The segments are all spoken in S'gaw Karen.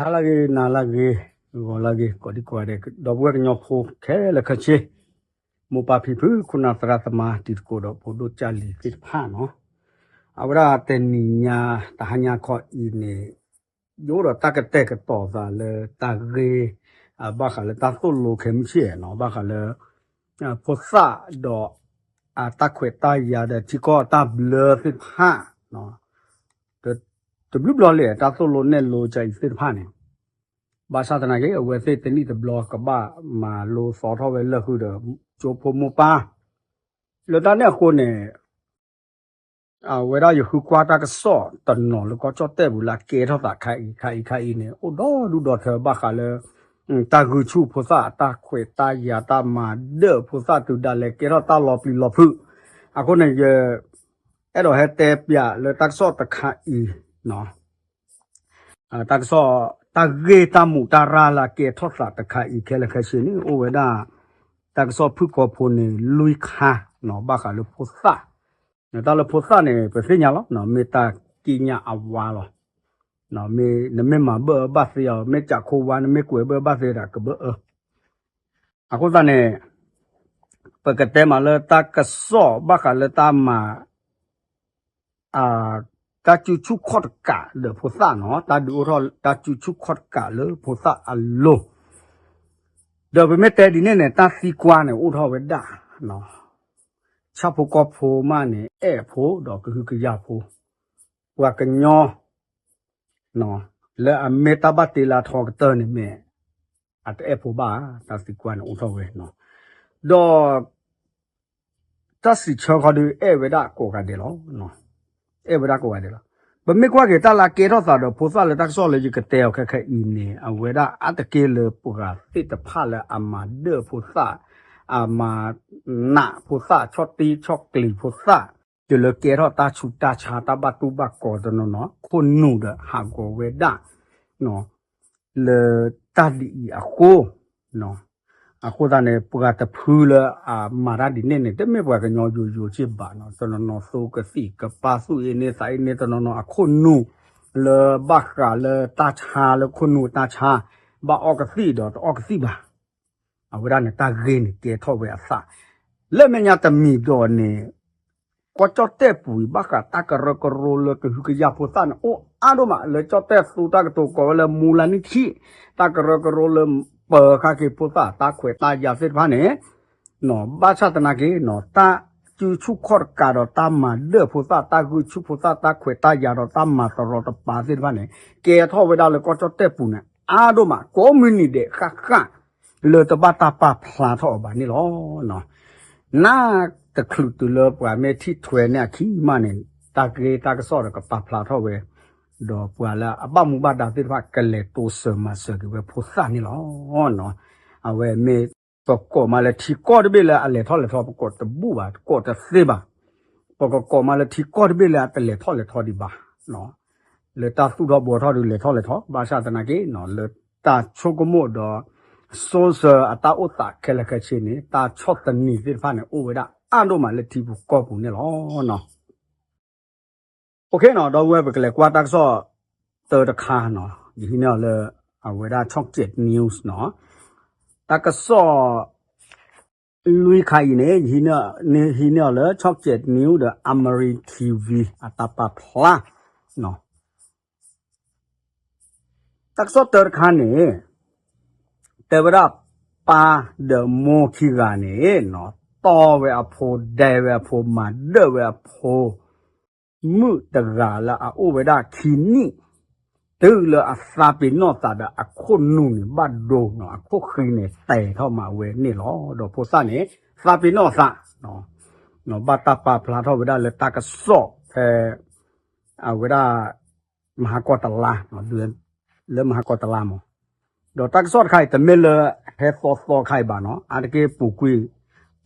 ဟါလၢအဂ့ၤ, နၤလၢအဂ့ၤ, ဂီၤလၢအဂ့ၤ, ကိးဒံကိးဂၤဒဲး ဒီပုၢ်ဝဲၢ်ကညီဖိခဲလၢာ်ခဲဆ့, မိၢ်ပၢ်ဖံဖု ခိၣ်နၢ်သရၣ်သမါ တံၤသကိးဒီးဖိဒိၣ်ကၢ်လံၤသ့ၣ်တဖၣ်နီၤ, အဝဲဒၣ်တနံၤညါ တဟါညါခီအံၤန့ၣ် ယအိၣ်ဒီးတၢ်ကတဲာ်ကတီၤသးလၢတၢ်ဂ့ၢ် ဘၣ်ဃးလၢတၢ်သိၣ်လိခဲမုၢ်ဆ့ၣ်နီၤ, ဘၣ်ဃးလၢ ဖိသၣ်ဒီး တၢ်ခွဲးတၢ်ယာ်ဒီးထံကီၢ်တၢ်ဘျၢသ့ၣ်တဖၣ် တဘျုးဘျီလံ တၢ်သိၣ်လိနဲၣ်လိကၢအံၤသ့ၣ်တဖၣ်န့ၣ်, ဘၣ်ဆၣ်သနာ်က့ အဝဲသ့ၣ်တနံၣ်တဘျီကဘၣ်မၤလိသီထီၣ်ဝဲလၢာ်ဃုာ်ဒီး ကၠိဖိမိၢ်ပၢ်, လၢတၢ်န့ၣ်အဃိန့ၣ် အဝဲဒၣ်ယဃုကွၢ်တၢ်ကစီၣ်တနီၤလၢကီၢ်ကၠီၣ်တဲၣ်ပူၤလၢအကဲထီၣ်သးခါအံၤခါအံၤခါအံၤန့ၣ် အိၣ်ဒီဒူၣ်ဒီထၢဘၣ်ဃးလၢ တၢ်ဂုာ်ဆူၣ်ဖိသၣ် တၢ်ခွဲးတၢ်ယာ် တၢ်မၤဒၢၣ်ဖိသၣ်တုၤဒၣ်လဲာ်ကဲထီၣ်တၢ်လီၤပျံၤလီၤဖုး, အဃိန့ၣ် ယအဲၣ်ဒိးဟဲတဲပၠးလၢတၢ်ကစီၣ်တခါအံၤ တၢ်ကစီၣ် တၢ်ဂ့ၢ်တၢ်မူးတၢ်ရၢ်လၢအကဲထီၣ်သးတခါအံၤခဲလၢာ်ခဲဆ့န့ၣ် အိၣ်ဝဲဒၣ် တၢ်ကစီၣ်ဖုၣ်ကိာ်ဖိန့ၣ် လွံၢ်ခါနီၤ ဘၣ်ဃးလၢဖိသၣ်, တၢ်လၢဖိသၣ်န့ၣ် ပသ့ၣ်ညါလီၤ မ့ၢ်တၢ်ကံးညာ်အဝါလီၤ, နမ့ၢ်မၤဘၢၣ်အၢဘၣ်သ့အီၤ မ့ၢ်ကးခိဝါ နမ့ၢ်ကွဲးဘၢၣ်အၢဘၣ်သ့ဒီးကဘၢၣ်အၢ, အဃိသတးန့ၣ် ပကတဲမးလၢတၢ်ကစီၣ်ဘၣ်ဃးလၢတၢ်မၤ တၢ်စုဆူၣ်ခီၣ်တကးဒီးဖိသၣ်နီၤ, တၢ်ဒုးအိၣ်ထီၣ်တၢ်စုဆူၣ်ခီၣ်တကးလၢဖိသၣ်အလိၤ, ဒီးပမ့ၢ်တဲဒ်န့ၣ်န့ၣ် တၢ်သံကွၢ်န့ၣ်အိၣ်ထီၣ်ဝဲဒၣ် ဆၣ်ဖိကီၢ်ဖိမးန့ၣ် အဲၣ်ဖိဒီးကဟုကယာ်ဖိ, ပှၤကညီ လၢအမ့ၢ်တၢ်ဘၣ်တ့လၢအထီကတၢၢ်န့ၣ်မ့ၢ် အတအဲၣ်ဖိဘၣ်ဧါ, တၢ်သံကွၢ်န့ၣ်အိၣ်ထီၣ်ဝဲ, ဒီး တၢ်စံးဆၢခီဒုး အဲၣ်ဝဲဒၣ်ကိးဂၤဒဲးလီၤ, အဲၣ်ဝဲဒၣ်ကိးဂၤဒဲးလီၤ. ပမ့ၢ်ကွၢ်က့ၤတၢ်လၢအကဲထီၣ်သးဒီးဖိသၣ်လၢတၢ်ကစီၣ်လၢယကတဲအီၤခဲခဲအံၤန့ၣ် အဝဲဒၣ်အါတက့ၢ်လၢပှၤသ့ၣ်တဖၣ်လၢအမၤဒၢၣ်ဖိသၣ်, အမၤနးဖိသၣ် ဆီၣ်တံဆီၣ်ကျံၤဖိသၣ်, တုၤလၢကဲထီၣ်တၢ်ဆူးတၢ်ဆါ တၢ်ဘၣ်တူၢ်ဘၣ်ကီၤတနီၤနီၤ ခိၣ်နူာ်ဒီးဟးဂီၤဝဲဒၣ် လၢတၢ်ဒ်အံၤအဃိ, အဃိသတးန့ၣ် ပှၤတဖုလၢအမၤတၢ်ဒ်န့ၣ်န့ၣ် တမ့ၢ်ပှၤကညီယိယိစ့ၢ်ဘၣ်နီၤ, တနီၤနီၤသူကသံၣ်ကပၢ်သူၣ်အ့န့သးအ့န့ တနီၤနီၤအခိၣ်နူာ် လၢဘၣ်ဃးလၢတၢ်ဆါလၢခိၣ်နူာ်တၢ်ဆါ ဘၣ်အီၣ်ကသံၣ်ဒီးတအီၣ်ကသံၣ်ဘၣ်. အဝဲဒၣ်န့ၣ် တၢ်ဂ့ၢ်န့ၣ်ကဲထီၣ်ဝဲအသး လၢမဲာ်ညါတမံၤဒီးန့ၣ် ကီၢ်ကၠီၣ်တဲၣ်ပူၤအံၤ ဘၣ်ဃးတၢ်ကရၢကရိလၢကဟုကယာ်ဖိသၣ်န့ၣ် အိၣ်အါဒိၣ်မး လၢကၠီၣ်တဲၣ်သူတၢ်ကတိၤကိးဝဲလၢ မူလနံၣ်ထံၣ် တၢ်ကရၢကရိလၢပၢၤဃာ်က့ၤဖိသၣ် တၢ်ခွဲးတၢ်ယာ်သ့ၣ်တဖၣ်န့ၣ် ဘၣ်ဆၣ်သနာ်က့ တၢ်စုဆူၣ်ခီၣ်တကးဒီးတၢ်မၤဒၢၣ်ဖိသၣ် တၢ်ဂုာ်ဆူၣ်ဖိသၣ် တၢ်ခွဲးတၢ်ယာ်ဒီးတၢ်မၤတရီတပါသ့ၣ်တဖၣ်န့ၣ် ကဲထီၣ်ဝဲဒၣ်လၢကီၢ်ကၠီၣ်တဲၣ်ပူၤန့ၣ် အါဒိၣ်မး ကိးမုၢ်နံၤဒဲးဃၣ်ဃၣ် လၢတဘၣ်တၢ်ပာ်ဖျါထီၣ်အီၤဘၣ်န့ၣ်လီၤ. နးတချုးတုၤလၢပှၤမ့ၢ်ထံၣ်ထွဲန့ၢ်အခံမးန့ၣ် တၢ်ဂ့ၢ်တၢ်ကစီၣ်ဒီးကပာ်ဖျါထီၣ်ဝဲ ဒီးပှၤလၢအဘၣ်မူဘၣ်ဒါသ့ၣ်တဖၣ် ကလဲၤတိစၢၤမၤစၢၤက့ၤဝဲဖိသၣ်န့ၣ်လီၤ. အဝဲမ့ၢ်ပကိးမးလၢထံကီၢ်တဘ့ၣ်လၢအလဲၤထီၣ်လဲၤထီ ပကိးတဘူၣ်ဘၣ် ကိးတသ့ဘၣ်. ပကကိးမးလၢထံကီၢ်တဘ့ၣ်လၢအတလဲၤထီၣ်လဲၤထီဒံးဘၣ် လၢတၢ်သူၣ်ထီၣ်ဘှီထီၣ်ဒုးလဲၤထီၣ်လဲၤထီ ဘၣ်ဆၣ်သနာ်က့ လၢတၢ်ဆိကမိၣ်ဒီး စိစၢၤအတၢ်အိၣ်သးခဲလၢာ်ခဲဆ့န့ၣ် တၢ်ဆီၣ်သနံးသ့ၣ်တဖၣ်န့ၣ် အိၣ်ဝဲဒၣ်အါဒိၣ်မးလၢထံပူၤကီၢ်ပူၤန့ၣ်လီၤ. အိၣ်ခ့နီၤ ဒီပုၢ်ဝဲၢ် ပကလဲၤကွၢ်တၢ်ကစီၣ်တၢတခါနီၤ ယဟံးန့ၢ်အီၤလၢ အဝဲဒၣ် Chokchet News နီၤ တၢ်ကစီၣ် လွံၢ်ခါအံၤန့ၣ် ယဟံးန့ၢ်အီၤလၢ Chokchet News ဒီး Amari TV အတၢ်ပာ်ဖျါနီၤ တၢ်ကစီၣ်တၢတခါန့ၣ် တဲဝဲဒၣ် ပၢ်ဒီးမိၢ်ခံဂၤန့ၣ် တီၢ်ဝဲအဖိ ဒဲဝဲအဖိ မၤဒၢၣ်ဝဲအဖိ မုၣ်တဂၤလၢအအိၣ်ဝဲဒၣ်ခံနံၣ် တုၤလၢအသးပ့ၤနီၣ်သးဒီးအခိၣ်နူာ်န့ၣ်ဘၣ်ဒိနီၤ အခိၣ်ဃံန့ၣ်တဲာ်ထီၣ်မးဝဲန့ၣ်လီၤ. ဒီးဖိသၣ်န့ၣ် သးပ့ၤနီၣ်သး ဘၣ်တၢ်ပာ်ဖျါထီၣ်ဝဲဒၣ်လၢတၢ်ကစီၣ်ဖဲ အဝဲဒၣ် မဟါကီၢ်တလါ လၢမဟါကီၢ်တလါမး ဒီးတၢ်ကစီၣ်တခါအံၤ တမ့ၢ်လၢဟဲသီသီခါအံၤဘၣ်နီၤ အါတက့ၢ်ပူၤကွံာ်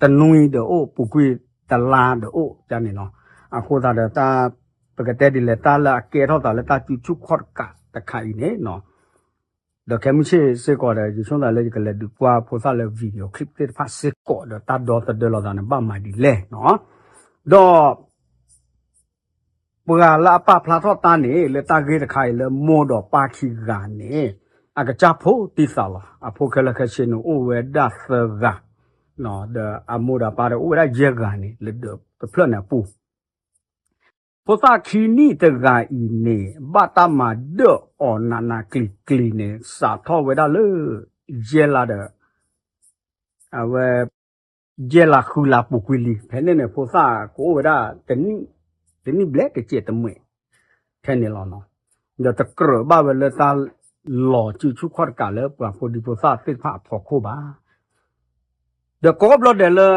တနွံဒီးအိၣ် ပူၤကွံာ်တလါဒီးအိၣ်န့ၣ်လီၤ. အဃိသတးဒီး ပကတဲဒ်လဲၣ် တၢ်လၢအကဲထီၣ်သးလၢတၢ်စုဆူၣ်ခီၣ်တကးတခါအံၤန့ၣ် ဒီးခဲမုၢ်ဆ့ၣ်စ့ၢ်ကီးဒီး ယဆိကမိၣ်လၢယကလဲၤဒုးကွၢ်ဖိသၣ်လၢ video clip သ့ၣ်တဖၣ်စ့ၢ်ကီးဒီး တၢ်ဒီသဒၢလိာ်သးန့ၣ် ဘၣ်မၤဒ်လဲၣ်နီၤ ဒီး ပှၤလၢအပာ်ဖျါထီၣ်တၢ်န့ၣ် လၢတၢ်ဂ့ၢ်တခါအံၤလၢမိၢ်ဒီးပၢ်ခံဂၤန့ၣ် အကစၢ်ဖိတံၢ်သးလီၤ. အဖိခဲလၢာ်ခဲဆ့န့ၣ် အိၣ်ဝဲဒၣ်သၢဂၤ, ဒီးအမိၢ်ဒီးအပၢ်ဒီးအိၣ်ဝဲဒၣ်ယဲၢ်ဂၤန့ၣ် လၢဒၢးတဖျၢၣ်န့ၣ်အပူၤ ဖိသၣ်ခံနံၣ်တဂၤအံၤန့ၣ် ဘၣ်တၢ်မၤဒၢၣ်အီၤနးနးကျံၤကျံၤန့ၣ် စးထီၣ်ဝဲဒၣ်လၢ ယဲၢ်လါဒီး အဝဲ ယဲၢ်လါဃုလါပူၤကွံာ်လံ. ဖဲန့ၣ်န့ၣ် ဖိသၣ်ကအိၣ်ဝဲဒၣ် တနံၣ်ဘျဲၣ်တကဲးတမှဲာ် ထဲန့ၣ်လီၤနီၤ. ဒီးတကြၢးဘၣ်ဝဲလၢတၢ်လီၤစုဆူၣ်ခီၣ်တကးလၢပှၤဖိဒံဖိသၣ်သ့ၣ်တဖၣ်အဖီခိၣ်ဘၣ်. ဒီးကိးဘျီဒဲးလၢ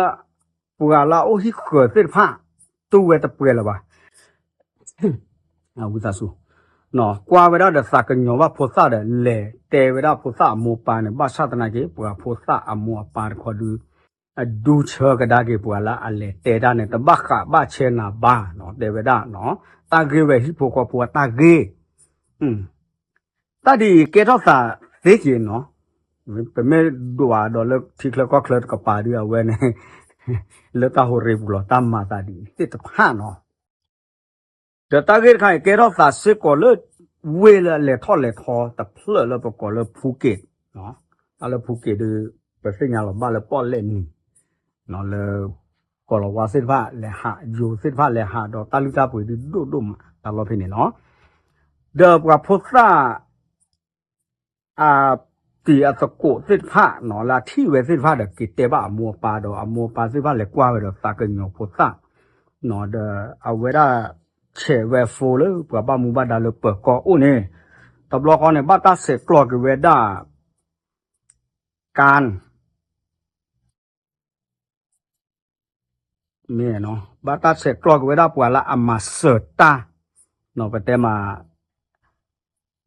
ပှၤလၢအအိၣ်ဟံၣ်ဃၢၤသ့ၣ်တဖၣ် တူၢ်ဝဲတပှဲၤလၢၤဘၣ်. ဝံသးစူၤ ကွၢ်ဝဲဒၣ်ဒီးသးကညီၤဘၣ်ဖိသၣ်ဒီး လဲၤတဲဝဲဒၣ်ဖိသၣ်အမိၢ်အပၢ်န့ၣ် ဘၣ်ဆၣ်သနာ်က့ ပှၤဖိသၣ်အမိၢ်အပၢ်တခီဒု အဒူဆၢကဒါက့ၤပှၤလၢအလဲၤတဲတၢ်န့ၣ် တဘၣ်ဃးဘၣ်ဆဲနၤဘၣ်နီၤ တဲဝဲဒၣ်နီၤ တၢ်ဂ့ၢ်ဝဲဟံၣ်ဖိဃီဖိအတၢ်ဂ့ၢ် တၢ်ဒ်အံၤကဲထီၣ်သးသ့က့ၤနီၤ ပမ့ၢ်ဒွးဒီးလၢထံချၢကီၢ်ချၢတကပၤဒုအဝဲန့ၣ် လၢတၢ်ဟူးရ့ပူၤလီၤ တၢ်မၤသးဒ်အံၤသ့ၣ်တဖၣ်နီၤ ဒီးတၢ်ဂ့ၢ်တခါအံၤကဲထီၣ်သးစ့ၢ်ကီးလၢ ဝ့ၢ်လၢအလဲၤထီၣ်လဲၤထီတဖျၢၣ်လၢပကိးလၢဖူက့း, တၢ်လၢဖူက့းဒု ပသ့ၣ်ညါလီၤဘၣ်လၢပီၣ်လဲၣ်နံၤ လၢ ကီၤလၤဝါသ့ၣ်တဖၣ်လဲၤဟး ယိၤသ့ၣ်တဖၣ်လဲၤဟးဒီးတၢ်လုၢ်တၢ်ပှ့ၤဒုဒိၣ်ဒိၣ်မးတၢ်လီၢ်ဖဲန့ၣ်လီၤ. ဒီးပှၤဖိသၣ် အတံၤအသကိးသ့ၣ်တဖၣ်နီၤ လၢအထံၣ်ဝဲသ့ၣ်တဖၣ်ဒီး က့ၤတဲဘၣ်အမိၢ်အပၢ်ဒီး အမိၢ်အပၢ်သ့ၣ်တဖၣ်လဲၤကွၢ်ဝဲဒီးသးကညီၤဖိသၣ်နီၤ ဒီးအဝဲဒၣ် ဆဲးဝဲ phone လၢပှၤဘၣ်မူဘၣ်ဒါလၢပၢၤကီၢ်အိၣ်န့ၣ် တဘျီဃီန့ၣ် ဘၣ်တၢ်ဆဲးကျိးက့ၤဝဲဒၣ် ကၣ် မ့ၢ် ဘၣ်တၢ်ဆဲးကျိးက့ၤဝဲဒၣ်ပှၤလၢအမၤစၢၤတၢ် ပတဲမး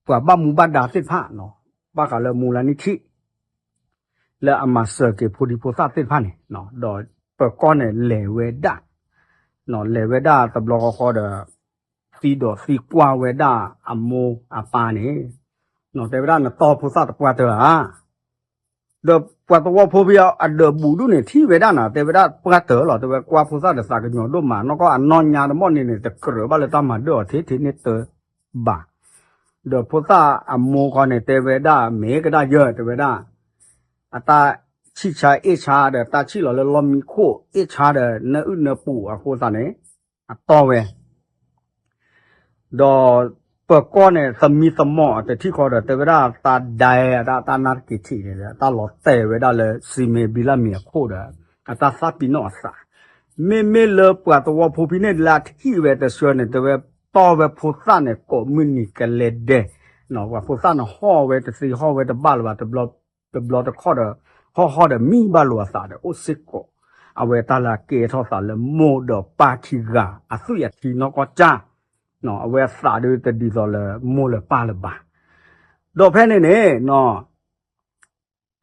ပှၤဘၣ်မူဘၣ်ဒါသ့ၣ်တဖၣ် ဘၣ်ဃးလၢမူလၢနံၣ်ထံၣ် လၢအမၤစၢၤက့ၤဖိဒံဖိသၣ်သ့ၣ်တဖၣ်န့ၣ် ဒီးပၢၤကီၢ်န့ၣ်လဲၤဝဲဒၣ် လဲၤဝဲဒၣ်တဘျီဃီဃီဒီး သံဒီးသံကွၢ်ဝဲဒၣ်အမိၢ်အပၢ်န့ၣ် တဲဝဲဒၣ်နတီၢ်ဖိသၣ်တပှၢ်တၢၢ်ဧါ ဒီးပှၤသဝီဖိဖဲအဒၢးဘူးဒူၣ်န့ၣ် ထံၣ်ဝဲဒၣ်နၤ တဲဝဲဒၣ်ပှၢ်တၢၢ်လီၤ တဲဝဲကွၢ်ဖိသၣ်ဒီးသးကညီၤဒိၣ်မး နီၢ်ကီၢ်အနီၢ်ညါတမီၢ်န့ၣ်န့ၣ် တကြၢးဘၣ်လၢတၢ်မၤဒၢၣ်အီၤထဲထဲန့ၣ်တၢဘၣ်. ဒီးဖိသၣ်အမိၢ်ခီန့ၣ် တဲဝဲဒၣ်မ့ၢ်ကဒၣ်ယဲၢ် တဲဝဲဒၣ် အတၢ်ဆံၣ်ဆါအ့ၣ်ဆါဒီးတၢ်ဆံၣ်လီၤလၢလီၢ်မံခိၣ်အ့ၣ်ဆါဒီးနၢအုၣ်နၢပူၤအဃိသတးန့ၣ် အတီၢ်ဝဲ ဒီးပၢၤကီၢ်န့ၣ် သမံသမိးအတထံၣ်ဃီဒီး တဲဝဲဒၣ်တၢ်ဒဲအတၢ် တၢ်နၢ်တက့ၤထံးန့ၣ် တၢ်လီၤတဲာ်ဝဲဒၣ်လၢစံမ့ၢ်ဘံလၢမ့ၢ်အခိၣ်ဒီး အတၢ်သးပ့ၤနီၣ်အသး မ့မ့ၢ်လၢပှၤသဝီဖိဖဲန့ၣ်လၢအထံၣ်ဝဲတဆၢန့ၣ် တဲဝဲတီၢ်ဝဲဖိသၣ်န့ၣ် ကိးမုၢ်နံၤကလဲၤဒဲး ပှၤဖိသၣ်န့ၣ်ဟီၣ်ဝဲတသ့ဟီၣ်ဝဲတဘၣ်လၢၤဘၣ် တဘျီတခီၣ်ဒီး ဟီၣ်ဟီၣ်ဒီးမံဘၣ်လိာ်အသးဒီးအိၣ်စ့ၢ်ကီး အဝဲတၢ်လၢအကဲထီၣ်သးလၢမိၢ်ဒီးပၢ်ခံဂၤအသွံၣ်အထံနီၢ်ကီၢ်ကၢ် အဝဲအသးဒုတဒ်သိးလၢမိၢ်လၢပၢ်လၢၤဘၣ်. ဒီးဖဲန့ၣ်န့ၣ်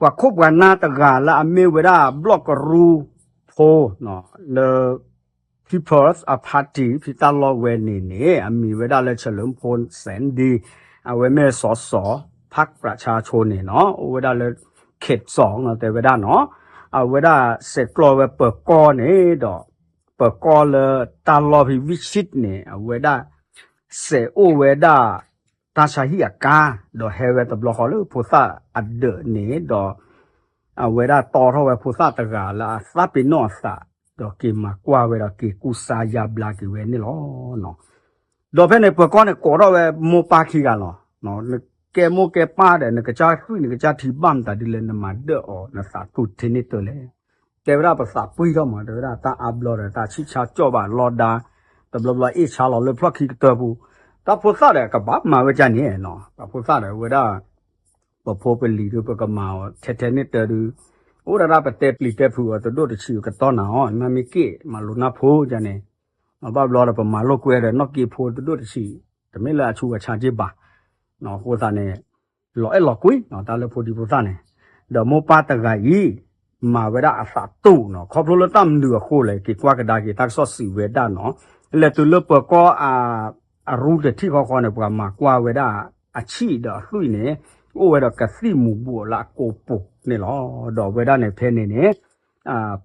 ပှၤခိၣ်ပှၤနၢ်တဂၤလၢအမ့ၢ်ဝဲဒၣ်ဘျီၣ်ကရူဖိ လၢ People's အ Party ဖံတၢ်လီၢ်ဝဲန့ၣ်န့ၣ် အမံၤဝဲဒၣ်လၢ เฉลิมพล แสนดี အဝဲမ့ၢ် สส พรรคประชาชน န့ၣ်နီၤ အိၣ်ဝဲဒၣ်လၢ เขตสอง နီၤ တဲဝဲဒၣ်နီၤ အဝဲဒၣ်ဆဲးကျိးဝဲပၢၤကီၢ်န့ၣ်ဒီး ပၢၤကီၢ်လၢတၢ်လီၢ်ဖဲ วิชิต န့ၣ် အဝဲဒၣ် စဲးအိၣ်ဝဲဒၣ် တၢ်ဆါဟံၣ်အကါ ဒီးဟဲဝဲတဘျီဃီလၢဖိသၣ်အဒၢးန့ၣ်ဒီး အဝဲဒၣ်တီထီၣ်ဝဲဖိသၣ်တဂၤလၢအသးပ့ၤနီၣ်အသး ဒီးက့ၤမၤကွၢ်ဝဲဒီးက့ၤကူစါယါဘျါက့ၤဝဲန့ၣ်လီၤ. ဒီးဖဲန့ၣ်ပၢၤကီၢ်န့ၣ်ကိးထီၣ်ဝဲမိၢ်ပၢ်ခံဂၤလီၤ. နကဲမိၢ်ကဲပၢ်ဒီး နကစၢ်သွံၣ်နကစၢ်ထံဘၣ်မတၤဒ်လဲၣ် နမၤဒၢၣ်အီၤ နသးတူၢ်ထဲန့ၣ်တၢ်လဲၣ် တဲဝဲဒၣ်ပသးပှံၢ်ထီၣ်မး တဲဝဲဒၣ်တၢ်အါဘျီဒီးတၢ်ဆံၣ်ဆါကၠီၣ်ဘၣ်လီၤဒါ တဘျီဘျီအ့ၣ်ဆါလီၤလၢဖျီၣ်ခံကတၢၢ်ပူၤ တၢ်ဖိသၣ်ဒီးကဘၣ်မၤဝဲကန့ၣ်နီၤ ပှၤဖိသၣ်ဒီးဝဲဒၣ် ပဖိပလံၤဒုးပကမၤအီၤထဲထဲန့ၣ်တၢ်ဒုး အိၣ်ဒၣ်ဒၣ်ပတဲပျံၤတဲဖုးအီၤတဒိၣ်တဆံးကတီၢ်နၤအီၤ နမ့ၢ်က့ၣ်မၤလိနၢ်ဖိကန့ၣ် ဘၣ်ဘျီဒီးပမၤလိာ်ကွဲဒီးနီၣ်က့ဖိတဒိၣ်တဆံး တမ့ၢ်လၢအဆူးအဆါက့ၢ်ဘၣ် အဃိသတးန့ၣ် လီၤအဲၣ်လီၤကွံ တၢ်လၢဖိဒံဖိသၣ်န့ၣ် ဒီးမိၢ်ပၢ်တဂၤအံၤ မၤဝဲဒၣ်အသးတူာ်နီၤ ခီဖျိလၢတၢ်မနုၤအဃိလဲၣ် က့ၤကွၢ်ကဒါက့ၤ တၢ်ကစီၣ်စံးဝဲဒၣ်နီၤ လဲၤတုၤလၢပၢၤကီၢ်အရူတထံၣ်ဃီဃီန့ၣ် ပှၤမၤကွၢ်ဝဲဒၣ်အဆံၣ်ဒီးအသွံၣ်န့ၣ် အိၣ်ဝဲဒီးကသံၣ်မူၤဘှီးလၢအကိာ်ပူၤန့ၣ်လီၤ. ဒီးဝဲဒၣ်န့ၣ်ဖဲန့ၣ်န့ၣ်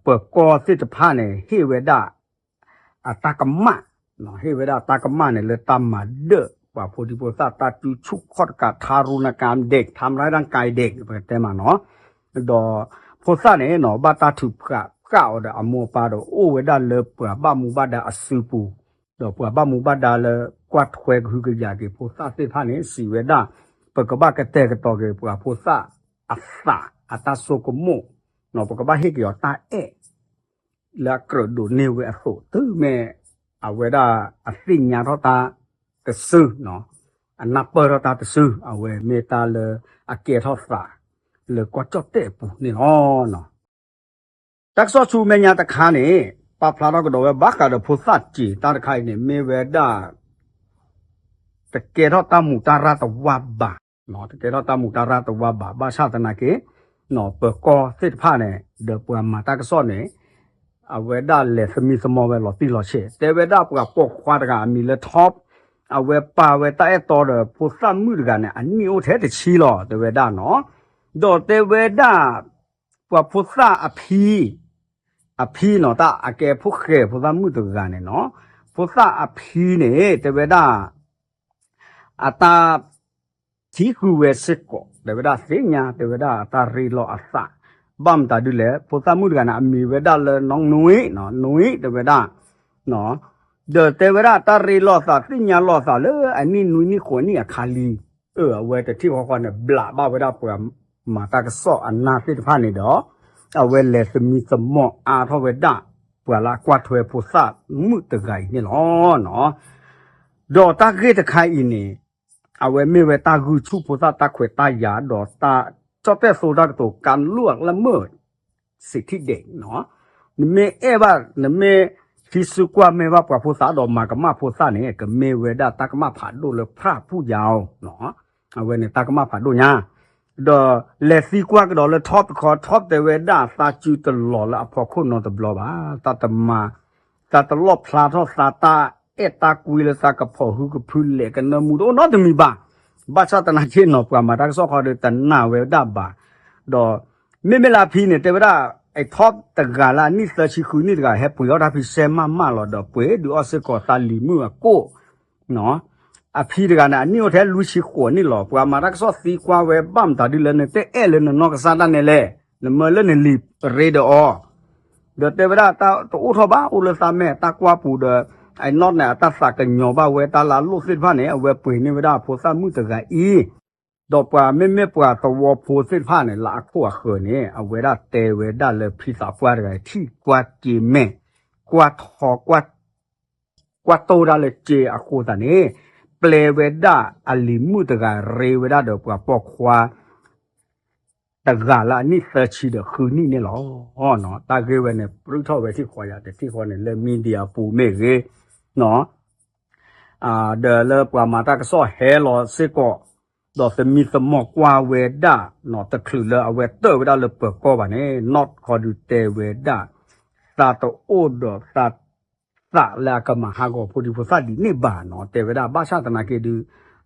ပၢၤကီၢ်သ့ၣ်တဖၣ်န့ၣ် ဟ့ၣ်ဝဲဒၣ် အတၢ်ကမၣ်, ဟ့ၣ်ဝဲဒၣ်တၢ်ကမၣ်န့ၣ်လၢတၢ်မၤဒၢၣ် ပှၤဖိဒံဖိသၣ်တၢ်စုဆူၣ်ခီၣ်တကး ทารุณกรรมเด็ก ทำร้ายร่างกายเด็ก ပကတဲမးနီၤ, ဒီးဖိသၣ်န့ၣ်နီၤ ဘၣ်တၢ်ထုးဖးဃာ်အီၤဒီးအမိၢ်အပၢ်ဒီး အိၣ်ဝဲဒၣ်လၢပှၤဘၣ်မူဘၣ်ဒါအစုပူၤ, ဒီးပှၤဘၣ်မူဘၣ်ဒါလၢကွၢ်ထွဲကဟုကယာ်က့ၤဖိသၣ်သ့ၣ်တဖၣ်န့ၣ် စံးဝဲဒၣ် ပကဘၣ်ကတဲာ်ကတီၤက့ၤပှၤဖိသၣ်အသး အတၢ်ဆိကမိၣ်, ပကဘၣ်ဟ့ၣ်က့ၤအီၤတၢ်အဲၣ် လၢအကြၢးဒိးန့ၢ်ဝဲအသိး တုၤမ့ၢ်အဝဲဒၣ်အသ့ၣ်ညါထီၣ်တၢ် တစု, အနၢ်ပၢၢ်ထီၣ်တၢ်တစု အဝဲမ့ၢ်တၢ်လၢအကဲထီၣ်သး လၢကီၢ်ကၠီၣ်တဲၣ်အပူၤန့ၣ်လီၤ. တၢ်ကစီၣ်ဆူမဲာ်ညါတခါန့ၣ် ပာ်ဖျါထီၣ်ကဒီးဝဲဘၣ်ဃးဒီးဖိသၣ်စ့ၢ် တၢ်တခါအံၤန့ၣ် မ့ၢ်ဝဲဒၣ် တကဲထီၣ်တၢ်မူးတၢ်ရၢ်တဝါဘၣ်, တကဲထီၣ်တၢ်မူးတၢ်ရၢ်တဝါဘၣ် ဘၣ်ဆၣ်သနာ်က့ ပၢၤကီၢ်သ့ၣ်တဖၣ်န့ၣ် ဒီးပှၤမၤတၢ်ကစီၣ်န့ၣ် အဝဲဒၣ်လဲၤသမံသမိးဝဲလီၤတံၢ်လီၤဆဲး တဲဝဲဒၣ်ပှၤပိာ်ခွါတဂၤအမံၤလၢ Top အဝဲပာ်ဝဲတၢ်အဲၣ်တီဒီးဖိသၣ်မုၣ်တဂၤန့ၣ် အနံၣ်အိၣ်ထဲတဆံလီၤ တဲဝဲဒၣ်နီၤ, ဒီးတဲဝဲဒၣ် ပှၤဖိသၣ်အဖံ အဖံနီၤ တၢ်အကဲဖိၣ်ဃဲဖိသၣ်မုၣ်တဂၤန့ၣ်နီၤ, ဖိသၣ်အဖံန့ၣ် တဲဝဲဒၣ် အတၢ် ထံဃုာ်ဝဲစ့ၢ်ကီး တဲဝဲဒၣ်သ့ၣ်ညါ တဲဝဲဒၣ်အတၢ်ရ့လိာ်အသး, ဘၣ်မတၤဒုလဲၣ် ဖိသၣ်မုၣ်တဂၤန့ၣ် အမံၤဝဲဒၣ်လၢနီၢ်နွံ နီၢ်နွံ တဲဝဲဒၣ်, ဒီးတဲဝဲဒၣ်တၢ်ရ့လိာ်သးသ့ၣ်ညါလိာ်သးလၢအနံၣ်နွံနံၣ်ဃိးနံၣ်အခါလံ, အဝဲတထံၣ်ဃီဃီန့ၣ် ဘျးဘၣ်ဝဲဒၣ်ပှၤမၤတၢ်ကစီၣ်အနၢ်သ့ၣ်တဖၣ်န့ၣ်ဒီး အဝဲလဲၤသမံသမိးအါထီၣ်ဝဲဒၣ် ပှၤလၢအကွၢ်ထွဲဖိသၣ်မုၣ်တဂၤအံၤန့ၣ်လီၤ. ဒီးတၢ်ဂ့ၢ်တခါအံၤန့ၣ် အဝဲမ့ၢ်ဝဲတၢ်ဂုာ်ဆူၣ်ဖိသၣ်တၢ်ခွဲးတၢ်ယာ် ဒီးတၢ်ကၠီၣ်တဲၣ်သိတၢ်ကတိၤ การล่วงละเมิดสิทธิเด็ก နမ့ၢ်အဲၣ်ဘၣ် နမ့ၢ်ဟံးစုကွၢ်မဲာ်ဘၣ်ပှၤဖိသၣ်ဒီးမၤကမၣ်ဖိသၣ်န့ၣ် ကမ့ၢ်ဝဲဒၣ်တၢ်ကမၣ်ဖးဒိၣ်လၢဖရၣ်ဖူၣ်ယါအီၤ, အဝဲန့ၣ်တၢ်ကမၣ်ဖးဒိၣ်ညါ ဒီးလဲၤသံကွၢ်ကဒီးလၢ Top တခီ Top တဲဝဲဒၣ်သးစုတလီၤလၢအဖီခိၣ်နီတဘျီဘၣ်, တၢ်တမၤ သးတလီၣ်ဖျါထီၣ်သးတၢ်အဲၣ်တၢ်ကွံလၢသးကဖီၣ်ဟုကဖုလဲၣ်ကနၢမူတအိၣ်နီတမံၤဘၣ်. ဘၣ်ဆၣ်သနာ်က့နီၤ ပှၤမၤတၢ်ကစီၣ်ခီဒီးတနာ်ဝဲဒၣ်ဘၣ်. ဒီးမ့မ့ၢ်လၢအဖံန့ၣ် တဲဝဲဒၣ် အ Top တဂၤလၢအနံၣ်သၢဆံဃုနံၣ်တဂၤ ဟဲပှ့ၤအီၣ်တၢ်ဖံစဲမၢ်မၢ်လီၤ ဒီးပှ့ၤဒုးအီၣ်စ့ၢ်ကီးသးလံၤမုၣ်အကိၣ် အဖံတဂၤန့ၣ် အနံၣ်အိၣ်ထဲလွံၢ်ဆံဃိးနံၣ်လီၤ. ပှၤမၤတၢ်ကစီၣ်သံကွၢ်ဝဲဘၣ်မတၤဒ်လဲၣ် နတအဲၣ်လၢနနီၢ်ကစၢ်ဒၣ်နဲလဲၣ်, နမၢလၢနလံၤရ့ဒီးအီၤ ဒီးတဲဝဲဒၣ်တအိၣ်ထီၣ်ဘၣ် အိၣ်လၢသးမဲာ်တၢ်ကွၢ်ပူၤဒီး အနီၢ်န့ၣ် အတၢ်သးကညီၤဘၣ်ဝဲတၢ်လၢအလိၣ်သ့ၣ်တဖၣ်န့ၣ် အဝဲပှ့ၤန့ၢ်ဝဲဒၣ်ဖိသၣ်မုၣ်တဂၤအံၤ, ဒီးပှၤမ့မ့ၢ်ပှၤသဝီဖိသ့ၣ်တဖၣ်န့ၣ် လၢအခိၣ်အဃၢၤန့ၣ် အဝဲဒၣ်တဲဝဲဒၣ်လၢဖံသးပှၢ်တဂၤ ထံၣ်ကွၢ်က့ၤမဲာ် ကွၢ်ထီ ကွၢ်တိၢ်ဒၣ်လၢက့အဃိသတးန့ၣ် ပျဲဝဲဒၣ်အလံၤမုၣ်တဂၤရ့ဝဲဒၣ်ဒီးပှၤပိာ်ခွါ တဂၤလၢအနံၣ်သၢဆံဒီးဃုနံၣ်န့ၣ်လီၤ. တၢ်ဂ့ၢ်ဝဲန့ၣ် ပြူၢ်ထီၣ်ဝဲထံၣ်ဃီယၤ တထံၣ်ဃီန့ၣ် လၢ media ပူၤမ့ၢ်ဂ့ၤ ဒီးလၢပှၤမၤတၢ်ကစီၣ်ဟဲလီၤစ့ၢ်ကီး ဒီးသမံသမိးကွၢ်ဝဲဒၣ် တချုးလၢအဝဲတၢၢ်ဝဲဒၣ်လၢပၢၤကီၢ်ဘၣ်န့ၣ် နီၢ်ခီဒုးတဲဝဲဒၣ် သးတအိၣ်ဒီးသး သးလၢအကမၤဟးဂီၤဖိဒံဖိသၣ်ဒ်န့ၣ်ဘၣ်နီၤ တဲဝဲဒၣ် ဘၣ်ဆၣ်သနာ်က့ဒုး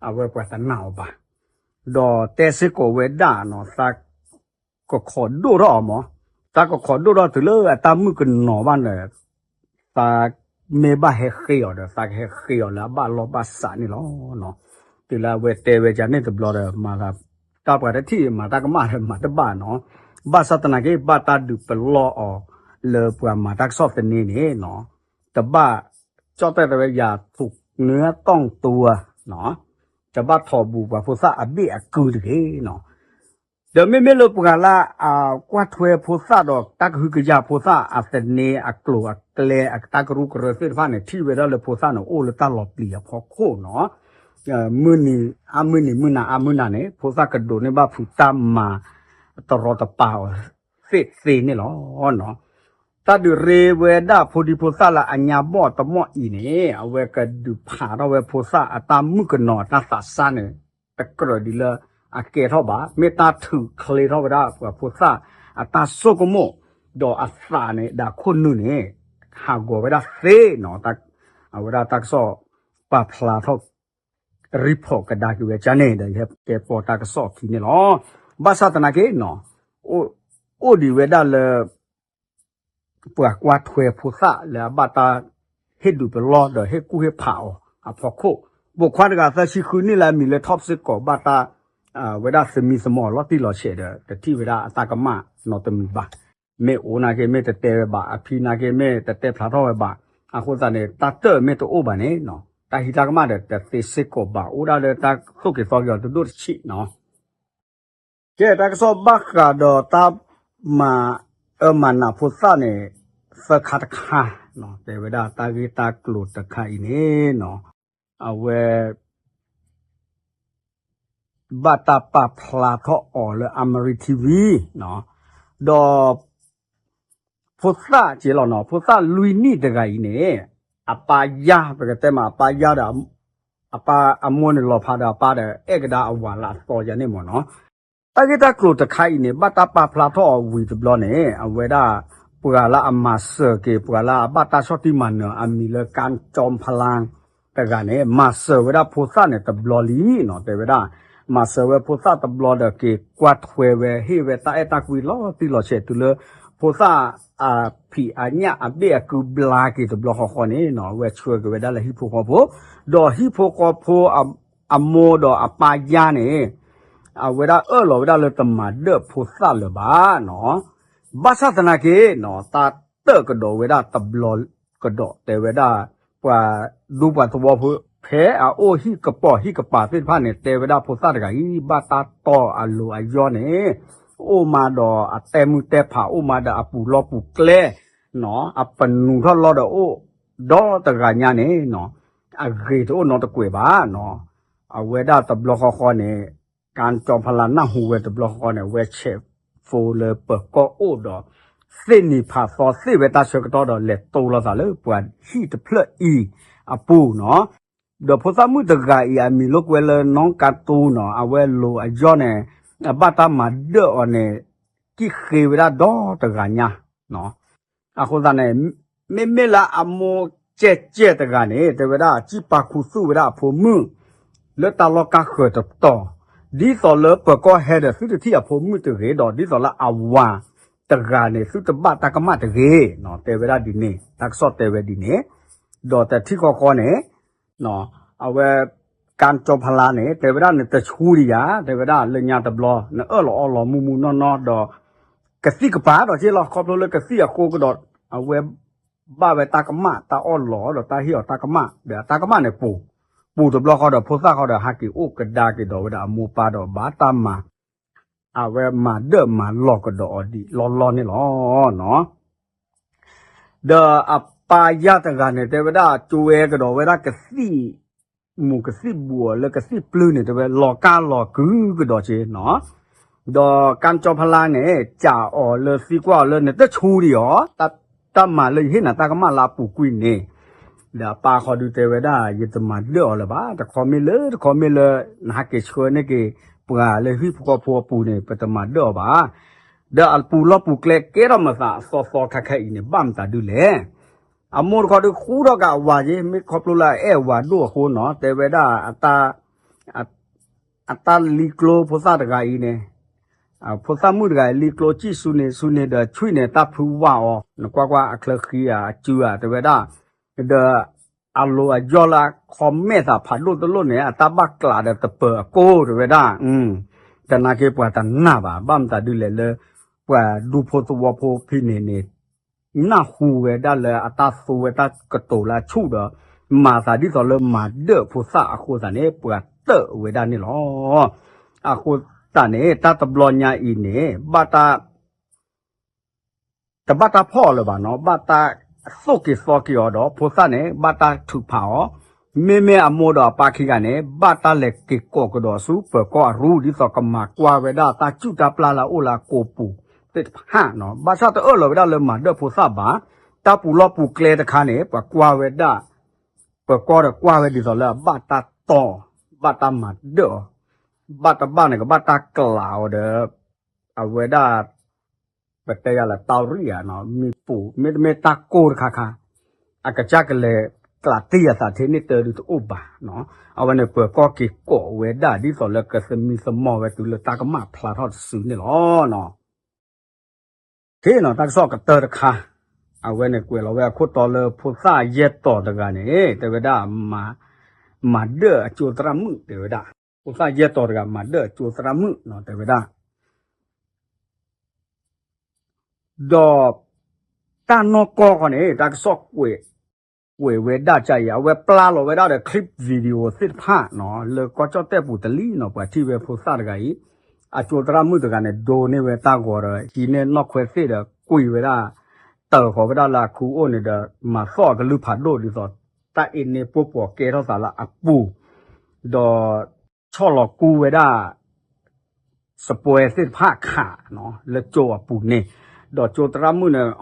အဝဲပှၤတနာ်အီၤဘၣ် ဒီးတဲစ့ၢ်ကီးဝဲဒၣ်နီၤ သးကခိးဒိၣ်ထီၣ်အီၤမး, သးကခိးဒိၣ်ထီၣ်တုၤလၢအတၢ်မုၣ်ကနီၤဘၣ်န့ၣ် သးမ့ၢ်ဘၣ်ဟဲဃ့အီၤဒီး သးကဟဲဃ့အီၤလၢအဘၣ်လီၢ်ဘၣ်စးန့ၣ်လီၤ. တုၤလၢအဝဲတဲဝဲဒ်န့ၣ်တဘျီဒီး မၤသး တၢ်ပှၤတထံၣ် မၤတၢ်ကမၣ်ဒီးမၤတဘၣ်နီၤ, ဘၣ်ဆၣ်သနာ်က့ ဘၣ်တၢ်ဒုးပလီၢ်အီၤ လၢပှၤမၤတၢ်ကစီၣ်သန့န့ၣ်နီၤ, တဘၣ် ကၠီၣ်တဲၣ်တဲဝဲ อยากถูกเนื้อต้องตัว တဘၣ်ထိးဘူးပှၤဖိသၣ်အဘ့ၣ်အကုၢ်တဂ့ၤနီၤ. ဒီးမ့မ့ၢ်လၢပှၤလၢအကွၢ်ထွဲဖိသၣ်ဒီးတၢ်ကဟုကယာ်ဖိသၣ် အသန့ၤအကျိၤအကျဲအတၢ်ကရူၢ်ကရၢသ့ၣ်တဖၣ်န့ၣ် ထံၣ်ဝဲဒၣ်လၢဖိသၣ်န့ၣ် အိၣ်လၢတၢ်လီၤပျံၤအဖီခိၣ်နီၤ, မုၢ်နံၤအါမုၢ်နံၤ မုၢ်နၤအါမုၢ်နၤန့ၣ် ဖိသၣ်ကဒိးန့ၢ်ဘၣ်ဖုးတၢ်မၤ တရီတပါအီၤသ့ၣ်သ့န့ၣ်လီၤ. တၢ်ဒုးရ့ဝဲဒၣ်ဖိဒံဖိသၣ်လၢအညါဘီၣ်တမီၢ်အံၤန့ၣ် အဝဲကဒုးဖးထီၣ်ဝဲဖိသၣ်အတၢ်မုၣ်ကနီၤအတၢ်သးစၢ်န့ၣ် တကြၢးဒ်လၢအကဲထီၣ်ဘၣ်. မ့ၢ်တၢ်ထုးချ့ထီၣ်ဝဲဒၣ်ပှၤဖိသၣ်အတၢ်ဆိကမိၣ် ဒီးအသးန့ၣ် ဒၣ်ခိၣ်နူာ်န့ၣ် ဟးဂီၤဝဲဒၣ်သ့နီၤ. အဝဲဒၣ်တၢ်ကစီၣ်ပာ်ဖျါထီၣ် report ကဒါက့ၤဝဲဒ်န့ၣ်ဒီး ယဟဲတဲပီၢ်တၢ်ကစီၣ်အခံန့ၣ်လီၤ. ဘၣ်ဆၣ်သနာ်က့ အိၣ်ဒံးဝဲဒၣ်လၢ ပှၤကွၢ်ထွဲဖိသၣ်လၢအဘၣ်တၢ်ဟ့ၣ်ဒုးပလီၢ်ဒီးဟ့ၣ်ကူၣ်ဟ့ၣ်ဖးအီၤအဖီခိၣ် ပိာ်ခွါတဂၤသၢဆံဃုနံၣ်လၢအမံၤလၢ Top Secret ဘၣ်တၢ် ဝဲဒၣ်သမံသမိးလီၤတံၢ်လီၤဆဲးဒီး တထံၣ်ဝဲဒၣ်အတၢ်ကမၣ်နီတမံၤဘၣ်. မ့ၢ်အိၣ်နာ်က့ မ့ၢ်တတဲဝဲဘၣ်, အဖံနာ်က့ မ့ၢ်တတဲဖျါထီၣ်ဝဲဘၣ်. အဃိသတးန့ၣ် တၢ်တၢၢ်မ့ၢ်တအိၣ်ဘၣ်န့ၣ် တၢ်ဟံးတၢ်ကမၣ်ဒီးတသ့စ့ၢ်ကီးဘၣ်, အိၣ်ဒၣ်လၢတၢ်သိၣ်က့ၤသီက့ၤအီၤတဒိၣ်တဆံးနီၤ. ကဲ တၢ်ကစီၣ်ဘၣ်ဃးဒီးတၢ်မၤအၢမၤနးဖိသၣ်န့ၣ် သၢခါတခါ, တဲဝဲဒၣ်တၢ်ဂ့ၢ်တၢ်ကျိၤတခါအံၤန့ၣ်နီၤ, အဝဲ ဘၣ်တၢ်ပာ်ဖျါထီၣ်အီၤလၢ Amarin TV ဒီး ဖိသၣ်က့လီၤနီၤ, ဖိသၣ်လွံၢ်နံၣ်တဂၤအံၤန့ၣ် အပၢ်ယါ ပကတဲမး အပၢ်ယါဒီး အပၢ်အမိၢ်န့ၣ်လီၤဖးဒီးအပၢ်ဒီး အဲၣ်ကဒါအဝၤလၢအသီယါန့ၣ်မ့ၢ်နီၤ. တၢ်ဂ့ၢ်တၢ်ကျိၤတခါအံၤန့ၣ် ဘၣ်တၢ်ပာ်ဖျါထီၣ်အီၤဝံၤတဘျီန့ၣ် အဝဲဒၣ် ပှၤလၢအမၤစၢၤက့ၤ ပှၤလၢအဘၣ်တၢ်ဆီၣ်တံၢ်မၤနၢၤ အမံၤလၢ ကၣ်ကၠီဖလါ တဂၤန့ၣ် မၤစၢၤဝဲဒၣ်ဖိသၣ်န့ၣ်တဘျီလံနီၤ, တဲဝဲဒၣ် မၤစၢၤဝဲဖိသၣ်တဘျီဒီးက့ၤကွၢ်ထွဲဝဲ ဟ့ၣ်ဝဲတၢ်အဲၣ်တၢ်ကွံလီၤတံၢ်လီၤဆဲးတုၤလၢ ဖိသၣ်အဖံးအညၣ်အဘ့ၣ်အကုဘျါက့ၤတဘျီဃီဃီန့ၣ်နီၤ, အဝဲဆှၢက့ၤဝဲဒၣ်လၢဟံၣ်ဖိဃီဖိ, ဒီးဟံၣ်ဖိဃီဖိ အမိၢ်ဒီးအပၢ်ယါန့ၣ် အဝဲဒၣ်အၢၣ်လီၤဝဲဒၣ်လၢတမၤဒၢၣ်ဖိသၣ်လၢၤဘၣ်နီၤ. ဘၣ်ဆၣ်သနာ်က့နီၤ တၢ်တၢၣ်ကဒီးဝဲဒၣ်တဘျီကဒီး တဲဝဲဒၣ် ပှၤဒူပှၤသဝီဖိ ဖဲအအိၣ်ဟံၣ်ကပီၤဟံၣ်ကပၤသ့ၣ်တဖၣ်န့ၣ် တဲဝဲဒၣ်ဖိသၣ်တဂၤအံၤ ဘၣ်တၢ်တီၢ်အလိၤအယီၢ်န့ၣ် အိၣ်မးဒီးအတဲမုၢ်တဲဖး အိၣ်မးဒီးအပူၤလီၢ်ပူၤကျဲ အပနူးထီၣ်လီၤဒီးအိၣ်ဒီတဂၤညါန့ၣ်နီၤ, အဂ့ၤတအိၣ်နီတကွဲးဘၣ်နီၤ. အဝဲဒၣ်တဘျီဃီဃီန့ၣ် ကၣ်ကၠီဖလါနၢ်ဟူဝဲတဘျီဃီဃီန့ၣ် အဝဲဆဲးဖိလၢပၢၤကီၢ်အိၣ်ဒီး သ့ၣ်နံၤဖးသီသ့ၣ်ဝဲတၢ်ဆၢကတီၢ်ဒီး လဲၤတိလီၤသးလၢပှၤဟံၣ်တဖျၢၣ်အံၤအပူၤနီၤ. ဒီးဖိသၣ်မုၣ်တဂၤအံၤ အမံၤလိာ်ကွဲလၢ နီၢ်ကၢတူနီၤ, အဝဲလိၤအယီၢ်န့ၣ် အဘၣ်တၢ်မၤဒၢၣ်အီၤန့ၣ် ကံၣ်ဃ့ဝဲဒၣ်ဒီတဂၤညါနီၤ. အဃိသတးန့ၣ် မ့မ့ၢ်လၢအမိၢ်ကဲကဲတဂၤန့ၣ် တဲဝဲဒၣ် စံၣ်ပာ်ခူသူၣ်ဝဲဒၣ်အဖိမုၣ် လၢတၢ်လီၢ်ကါဃၢၤတတီၤ, ဒ်သိးလၢပၢၤကီၢ်ဟဲဒီးသုတထံၣ်အဖိမုၣ်တဂ့ၤ, ဒီးဒ်သိးလၢအဝၤတဂၤန့ၣ် သုတဘၣ်တၢ်ကမၣ်တဂ့ၤ, တဲဝဲဒၣ်ဒ်န့ၣ်, တၢ်ကစီၣ်တဲဝဲဒ်န့ၣ်, ဒီးတထံၣ်ဃီဃီန့ၣ် အဝဲ ကၣ်ကၠီဖလါန့ၣ် တဲဝဲဒၣ်နတဆူဒံးယၤ, တဲဝဲဒၣ်လၢညါတဘျီ နအၢၣ်လီၤအီလီၤမုၢ်မုၢ်နီၢ်နီၢ်ဒီး ကသံၣ်ကပၤဒီးက့လီၤ, ခီဖျိလၢကသံၣ်အဃိကဒီး အဝဲဘၣ်ဝဲတၢ်ကမၣ် တၢ်အီၣ်လီၤဒီးတၢ်ဟ့ၣ်အီၤတၢ်ကမၣ် ဒီးအတၢ်ကမၣ်န့ၣ်ပူၤ, ပူၤတဘျီဃီဒီးဖိသၣ်ဃီဒီးဟးက့ၤအိၣ်ကဒါက့ၤဒီးဝဲဒၣ်အမိၢ်ပၢ်ဒီးဘၣ်တၢ်မၤ အဝဲမၤဒၢၣ်မၤလီၤကဒီးအီၤဒံးလီၢ်လီၢ်န့ၣ်လီၤ. ဒီးအပၢ်ယါတဂၤန့ၣ် တဲဝဲဒၣ် ကဝဲကဒီးဝဲဒၣ်ကသံၣ်မူးကသံၣ်ဘူးအီၤလၢကသံၣ်ပျုၢ်န့ၣ် တဲဝဲလီၤကါလီၤကုကဒီးက့နီၤ. ဒီးကၣ်ကၠီဖလါန့ၣ် စံးအီၤလၢသံကွၢ်အီၤလၢ နတဆူဒံးအီၤ, တၢ်မၤလၢယဟ့ၣ်နၤတၢ်ကမၣ်လၢအပူၤကွံာ်န့ၣ်, ဒီးအပၢ်ဃီဒုတဲဝဲဒၣ် ယတမၤဒၢၣ်အီၤလၢၤဘၣ်, တခီမ့ၢ်လၢတခီမ့ၢ်လၢ နဟးက့ၤဆှၢန့ၢ်က့ၤ ပှၤလၢဟံၣ်ဖိဃီဖိအပူၤန့ၣ် ပတမၤဒၢၣ်အီၤဘၣ်. ဒီးအပူၤလီၢ်ပူၤကျဲကဲထီၣ်မၤသးအသီသီခါခဲအံၤန့ၣ် ဘၣ်မတၤဒုလဲၣ်. အမိၢ်တခီဒုဃူထီၣ်က့ၤအဝၤက့ မ့ၢ်ခီဖျိလၢအအဲၣ်အဝၤဒိၣ်အဃိနီၤ, တဲဝဲဒၣ် အတၢ်လံကျိဖိသၣ်တဂၤအံၤန့ၣ်, ဖိသၣ်မုၣ်တဂၤအံၤ လံကျိစံၣ်ဆူန့ၣ်ဆူန့ၣ်ဒီး ဆွံၣ်န့ၣ်တၢ်ဖုဝါအီၤ, နကွၢ်ကွၢ်အချၢဃံဧါ အစုဧါ တဲဝဲဒၣ်, ဒီးအလိၤအယီၢ်လၢအခီမဲာ်သးဖးဒိၣ်တလိၣ်န့ၣ် အတၢ်ဘၣ်ကျးဒီးတပၢၤအကိၢ် တဲဝဲဒၣ်, တနာ်က့ပှၤတနာ်ဘၣ်, ဘၣ်မတၤဒုလဲၣ်လၢ ပှၤဒူဖိသဝီဖိဖဲန့ၣ်န့ၣ် နၢ်ဟူဝဲဒၣ်လၢအတၢ်သိဝဲတၢ်ကတိၤလၢအဆူၣ်ဒီး မၤသးဒ်သိးလၢမၤဒၢၣ်ဖိသၣ်အဃိသတးန့ၣ် ပှၤတၢၣ်ဝဲဒၣ်န့ၣ်လီၤ. အဃိသတးန့ၣ် တၢ်တဘျီညါအံၤန့ၣ် ဘၣ်တၢ် တဘၣ်တၢ်ဖီၣ်အီၤလၢၤဘၣ်နီၤ, ဘၣ်တၢ်သိၣ်က့ၤသီက့ၤအီၤဒီး ဖိသၣ်န့ၣ် ဘၣ်တၢ်ထုးဖးအီၤ, မ့မ့ၢ်အမိၢ်ဒီးအပၢ်ခံဂၤန့ၣ် ဘၣ်တၢ်လဲၤက့ၤကိးကဒီးဆူပၢၤကီၢ်အရူ ဒ်သိးကမၤကွၢ်ဝဲဒၣ်တၢ်စုၣ်တၢ်ပျၢ်လၢအအိၣ်လၢအကိာ်ပူၤသ့ၣ်တဖၣ်နီၤ, ဘၣ်ဆၣ်တအၢၣ်လီၤဝဲဒၣ်လၢမၤဒၢၣ်ဖိသၣ်ဘၣ်, တၢ်ပူၤလီၢ်ပူၤကျဲတခါန့ၣ် ပှၤကွၢ်ဝဲဒၣ် ပၢၤကီၢ်ဒီးကွၢ်ဝဲဒ်သိးလၢအဘၣ်တၢ်တီၢ်, ဘၣ်တၢ်မၤဒၢၣ်အီၤ, ဘၣ်တဘၣ်န့ၣ် ကဘၣ်တၢ်ကျးအီၤဒီး အဝဲဒၣ် ပတဲယၤလၢတၢ်ရံၣ်ဧါနီၤ, မ့ၣ်ပိၢ် မ့တမ့ၢ်တၢ်ကိၢ်တခါခါ, အကစၢ်ကလဲၤကျးတံၢ်အသးထဲန့ၣ်တၢ်ဒုးတအိၣ်ဘၣ်နီၤ, အဝဲန့ၣ်ပၢၤကီၢ်က့ၤကိးဝဲဒၣ် ဒ်သိးလၢကသမံသမိးဝဲတုၤလၢတၢ်ကမၣ်ဖျါထီၣ်တစုန့ၣ်လီၤ. ခ့နီၤ တၢ်ကစီၣ်ကတၢၢ်တခါ, အဝဲန့ၣ်ကွဲးလီၤဝဲအခိၣ်တီလၢဖိသၣ်ယဲၢ်တီၤတဂၤန့ၣ် တဲဝဲဒၣ်မၤ မၤဒၢၣ်အကၠိသရၣ်မုၣ်တဲဝဲဒၣ်, ဖိသၣ်ယဲၢ်တီၤတဂၤမၤဒၢၣ်အကၠိသရၣ်မုၣ်နီၤ တဲဝဲဒၣ် ဒီး တၢ်နီၢ်ကီၢ်ဃီန့ၣ် တၢ်ကစီၣ်ကွဲး ကွဲးဝဲဒၣ်ကအံၤ အဝဲပျၢ်လီၤဝဲဒၣ်ဒီး clip video သ့ၣ်တဖၣ်နီၤ လၢကီၢ်ကၠီၣ်တဲၣ်ပူၤတလံနီၤ ပှၤထံၣ်ဝဲဖိသၣ်တဂၤအံၤ အကၠိသရၣ်မုၣ်တဂၤန့ၣ် ဒိးန့ၢ်ဝဲတၢ်ဂီၤဒီး ဟံးန့ၢ်နီၣ်ခွဲသ့ၣ်ဒီး ကွံာ်ဝဲဒၣ် တၢ်ဃီၤဝဲဒၣ်လၢအခူအိၣ်န့ၣ်ဒီး မၤသီၣ်အကလုၢ်ဖးဒိၣ်ဒ်သိး တၢ်အ့န့ၢ်ပှိၢ်ပှီၤကဲထီၣ်သးလၢအပူၤ ဒီး ဆီၣ်လီၤကူဝဲဒၣ် စပွဲသ့ၣ်တဖၣ်ခး လၢကၠိအပူၤန့ၣ်, ဒီးကၠိသရၣ်မုၣ်န့ၣ်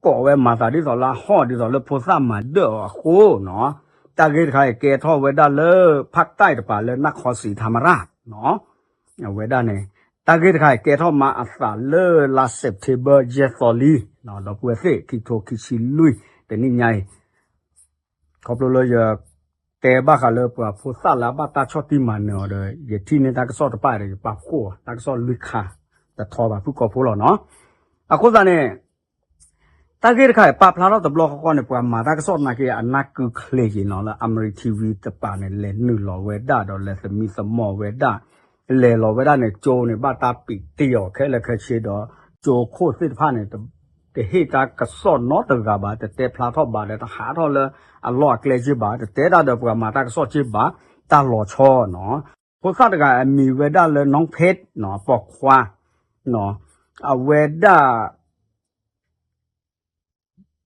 ကိးဝဲမၤသးဒ်သိးလၢအဟီၣ်ဒ်သိးလၢဖိသၣ်မၤဒၢၣ်အီၤအဃိနီၤ, တၢ်ဂ့ၢ်တခါအံၤကဲထီၣ်ဝဲဒၣ်လၢ ဖၣ်တၢ်တပၤလၢနၢ်ခီစံးထါမရၣ်နီၤ, အဝဲဒၣ်န့ၣ် တၢ်ဂ့ၢ်တခါအံၤကဲထီၣ်မၤအသးလၢလါ September ယဲၢ်သီလံ, ဒီပုၢ်ဝဲၢ်သ့ၣ် ခံကထိခံဆံလွံၢ် တနံၣ်ညါအံၤ ခီဖျိလၢယ တဲဘၣ်ဃးလၢပှၤဖိသၣ်လၢအဘၣ်တၢ်ဆီၣ်တံၢ်မၤနၢၤအီၤဒီး ယထံၣ်န့ၢ်တၢ်ကစီၣ်တဖၣ်ဒီး ယပာ်ဖှိၣ်တၢ်ကစီၣ်လွံၢ်ခါ တထီဘၣ်ဖုၣ်ကိာ်ဖိလီၤနီၤ. အဃိသတးန့ၣ် တၢ်ဂ့ၢ်တခါအံၤပာ်ဖျါထီၣ်တဘျီဃီဃီန့ၣ် ပှၤမၤတၢ်ကစီၣ်သနာ်က့ အနၢ်ကုချ့က့ၤနီၤ လၢ Amarin T V တပၤန့ၣ် လဲၤနုာ်လီၤဝဲဒၣ်ဒီးလဲၤသမံသမိးဝဲဒၣ် လဲၤလီၤဝဲဒၣ်န့ၣ် ကၠိန့ၣ် ဘၣ်တၢ်ပံးတ့ၢ်အီၤခဲလၢာ်ခဲဆ့ဒီး ကၠိခိၣ်သ့ၣ်တဖၣ်န့ၣ် တဟ့ၣ်တၢ်ကစီၣ်နီတဂၤဘၣ်, တတဲဖျါထီၣ်ဘၣ်ဒီး တဟးထီၣ်လၢအလီၢ်အကျဲက့ဘၣ်, တတဲတၢ်ဒီးပှၤမၤတၢ်ကစီၣ်က့ဘၣ်, တၢ်လီၤဆီနီၤ. ဖိသၣ်တဂၤအမံၤဝဲဒၣ်လၢ နီၢ်ဖ့းနီၤ ပိာ်ခွါ အဝဲဒၣ်